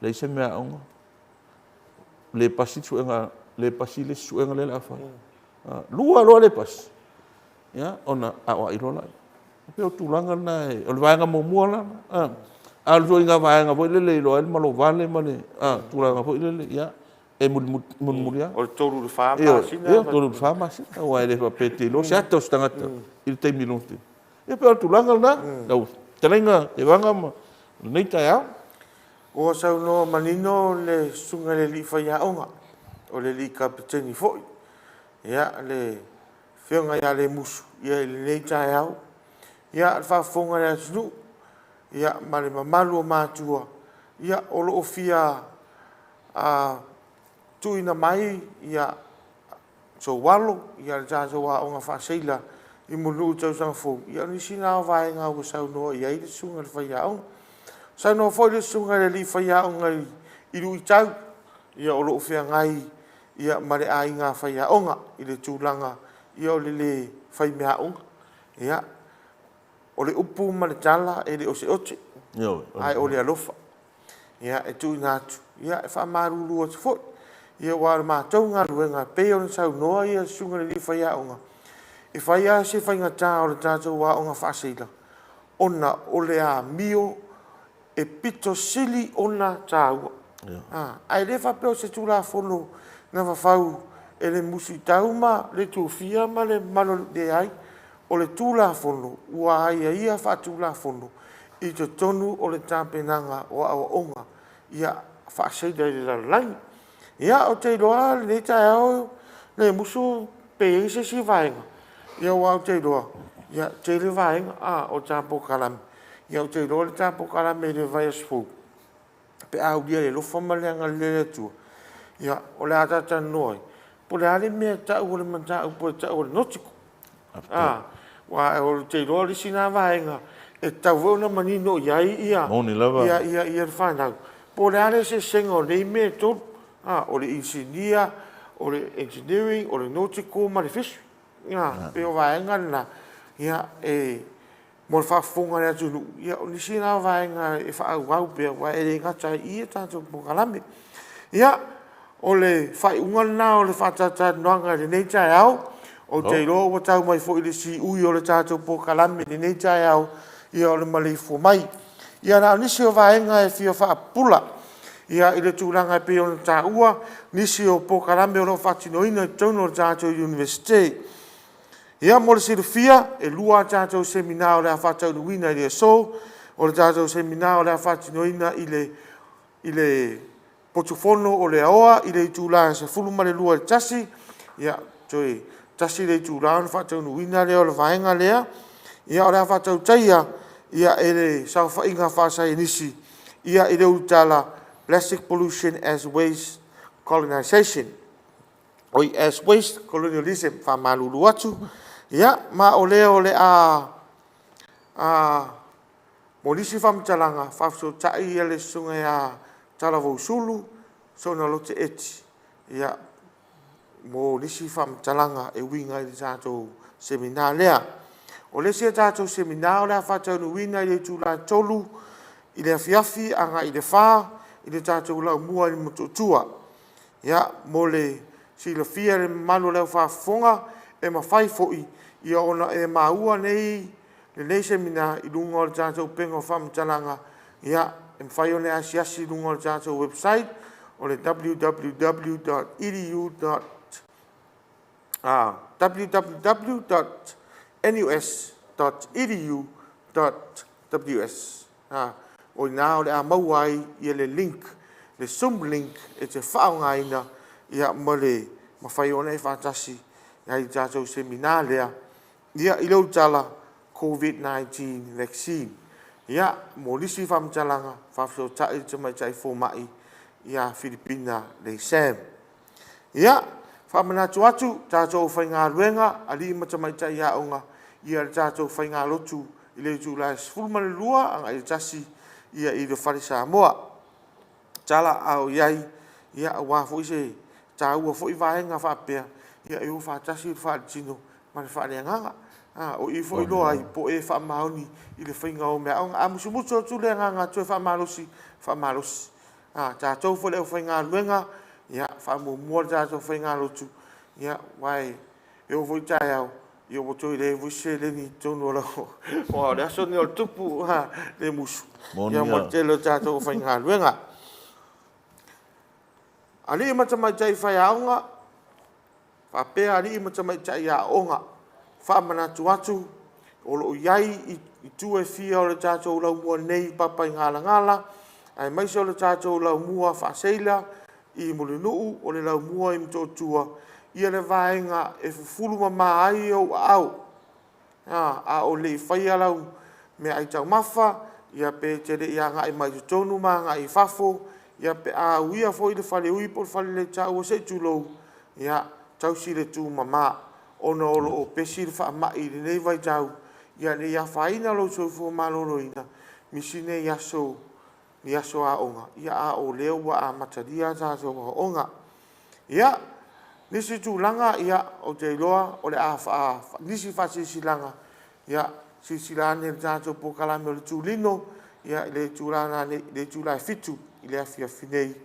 Leai se meaaoga, le pasi le suega, le pasi le isi suega lea o le a fai. Lua loa le pasi, ia, ona aoai loa lea. E pei o le tulaga lena, o le vaega muamua la. A o le ituaiga vaega foi lele e iloa ai le malovale ma le tulaga foi lele, ia, e mulimuli lava. O le 3 i le 4 masina. Ioe, 3 i le 4 masina, aua e le faapea e te iloa se ata o se tagata i le taimi lona. Ia pei o le tulaga lena, lau fetalaiga Tevaga ma lenei taeao. Ua saunoa manino le Susuga i le Alii Faiaoga, o le Alii Kapeteni foi, ia, le Afioga ia Lemusu i lenei taeao. Ia, le faafofoga a le atunuu ma le mamalu o matua, ia, o lo o fia tuuina mai sou alo i le tatou aoga faaseila i Mulinuu i le tausaga fou, ia o nisi na o vaega ua saunoa i ai le susuga i le faiaoga. Saunoa foi le susuga i le alii faiaoga i luitau o lo o feagai ma le aiga faiaoga i le tulaga o le le fai meaaoga. Ia, o le upu ma le tala e le o se ote, ae o le alofa e tuuina atu, e faamalulu atu foi, aua o le matou galuega e pei ona saunoa le susuga i le alii faiaoga, e fai lava si faigata o le tatou aoga faaseila, ona o le amio e pito sili ona taua. Ae le faapea o se Tulafono na fafau e le Musitau ma le Tufia ma le mamalu o le... Leai, o le Tulafono ua aiaia faatulafono i totonu o le tapenaga o aoaoga ia faaseila i le lalolagi. Ia, ou te iloa lenei taeao Lemusu pe i ai se isi vaega, aua ou te iloa e tele vaega o le ta polokalame. Ia ou te iloa le ta polokalame i le vaiaso fou pe a aulia i le alofa ma le agalelei o le Atua, ia o le a talatalanoa ai po o le a le mea e tau o le mataupu e tau o le nautical. Aua ou te iloa o le isi lena vaega e tatau foi ona manino i ai le fanau, po o le a le eseesega o nei mea e tolu, o le inisinia, o le engineering, o le nautical ma le fishery. E pei o vaega na e mo le faafofoga a le atunuu, ia o nisi na o vaega e faaauau pea, aua e le gata ai i i a tatou polokalame. Ia, o le faaiuga lena o le faatalatalanoaga i lenei taeao. Ou te iloa ua tau mai foi i le siui o le tatou polokalame i lenei taeao, ia o le maleifua mai. Ia na o nisi o vaega e fia faapupula i le tulaga e pei ona taua nisi o polokalame o lo o faatinoina i totonu o le tatou Iunivesite. Ia mo le silafia, e 2 a tatou Semina o le a faataunuuina i le aso. O le tatou Semina o le a faatinoina i le potufono o Leaoa i le itula e 12:00 i le 1:00, ia, toe tasi le itula ona faataunuuina lea o le vaega lea. Ia, o le a faatautaia, ia, e le saofaiga faasaienisi, ia, i le ulutala Plastic Pollution as Waste Colonization. Oi, as Waste Colonialism, faamalulu atu. Ia, ma o lea o le a, a mo nisi faamatalaga, faafesootai ia le susuga ia Talavausulu Sona Lote Eti, ia, mo nisi faamatalaga e uiga i le tatou semina lea. O le isi a tatou semina o le a faataunuuina i le itula e 3 i le afiafi agai i le 4 i le tatou laumua i Motootua. Ia, mo le silafia e le mamalu o le aufaafofoga, e mafai foi ia ona e maua nei lenei semina i luga o le tatou upega o faamatalaga, ia, e mafai ona e asiasi i luga o le tatou website o le www.edu. www.nus.edu.ws. O i ina o le a maua ai ia le link, le Zoom link e te faaaogaina ia ma le mafai ona e faatasi ai i le tatou semina lea, ia i le ulutala Covid-19 Vaccine. Ia, mo nisi faamatalaga, faafesootai le Tamaitai Fomai ia Filipina Lei Sam. Ia, faamanatu atu, tatou aufaigaluega, alii ma tamaitai aoga, ia le tatou faigalotu i le itula e 12 agai i le 1 ia i le Fale Samoa. Tala a o i ai, ia aua foi se taua foi vaega faapea, ia e o faatasi le faaletino ma le faaleagaga. O i foi e iloa ai po o e faamaoni i le faiga o meaaoga. A musumusu atu le agaga toe faamalosi, faamalosi. A tatou foi le aufaigaluega, ia faamuamua le tatou faigalotu, aua e oo foi taeao, ia ua toe leai foi se seleni i totonu o lau... aua o le aso lenei o le tupu Lemusu, ia ma le tele o tatou aufaigaluega. Alii ma tamaitai faiaoga, faapea alii ma tamaitai aooga, faamanatu atu, o lo o i ai itu e fia o le tatou laumua nei i Papaigalagala, aemaise o le tatou laumua faaseila i Mulinuu, o le laumua i Motootua, ia le vaega e fufulu mama ai ou aao, a o le i faia lau meaai taumafa, ia pe te le i agai mai totonu ma agai i fafo, ia pe a uia foi le faleui po o le faleletaua se i tulou, ia tausi le tumama, ona o lo o pesi le faamai i lenei vaitau, ia ne i afaina lou soifua maloloina, misi nei aso i aso aoga, ia a o lea ua amatalia a tatou aoaoga. Ia, nisi tulaga, ia ou te iloa o le a faa... nisi faasilasilaga, ia silasila ane i le tatou polokalame o le tulino, ia i le itula nanei, i le itula e 7:00 i le afiafi nei,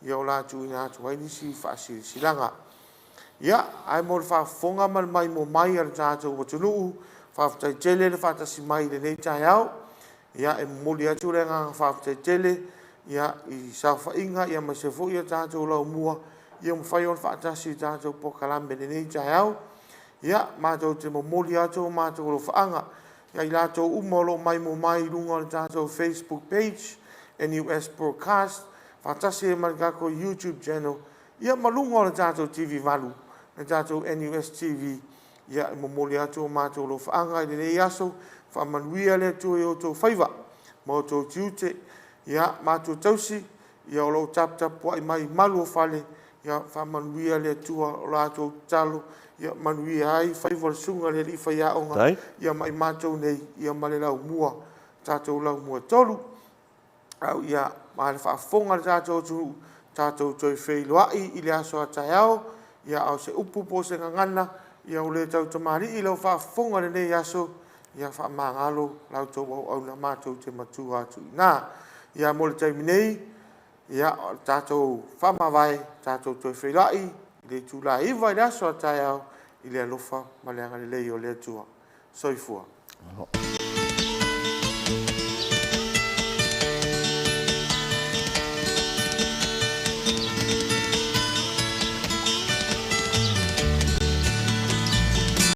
ia o le a tuuina atu ai nisi faasilasilaga. Ia, ae mo le faafofoga ma le maimoa mai a le tatou atunuu, faafetai tele le faatasi mai i lenei taeao. Ia, e momoli atu le agaga faafetai tele ia i saofaiga aemaise foi o tatou laumua ua mafai ona faatasi i le tatou polokalame i lenei taeao. Ia, matou te momoli atu o matou alofaaga ia i latou uma o lo o maimoa mai i luga o le tatou Facebook page, NUS Broadcast, faatasi ai ma le tatou YouTube channel, ia ma luga o le tatou TV8, le tatou NUS TV. Ia, e momoli atu o matou alofaaga i lenei aso, faamanuia le Atua i outou faiva ma outou tiute. Ia, matou tausi, ia o lo o taputapuai mai i malu o fale, ia faamanuia le Atua. O la outou tatalo ia manuia ai faiva o le susuga i le alii faiaoga, ia ma i matou nei, ia ma le laumua, tatou laumua e 3. Ia, ma le faafofoga a le tatou atunuu, tatou toe feiloai i le aso a taeao, a o se upu po o se gagana ua le tautamalii i lau faafofoga i lenei aso, ia faamagalo la outou auauna matou te matua atu i ina. Ia mo le taimi nei, ia tatou faamavae, tatou toe feiloai i le itula e 9:00 i le aso a taeao i le alofa ma le agalelei o le Atua. Soifua.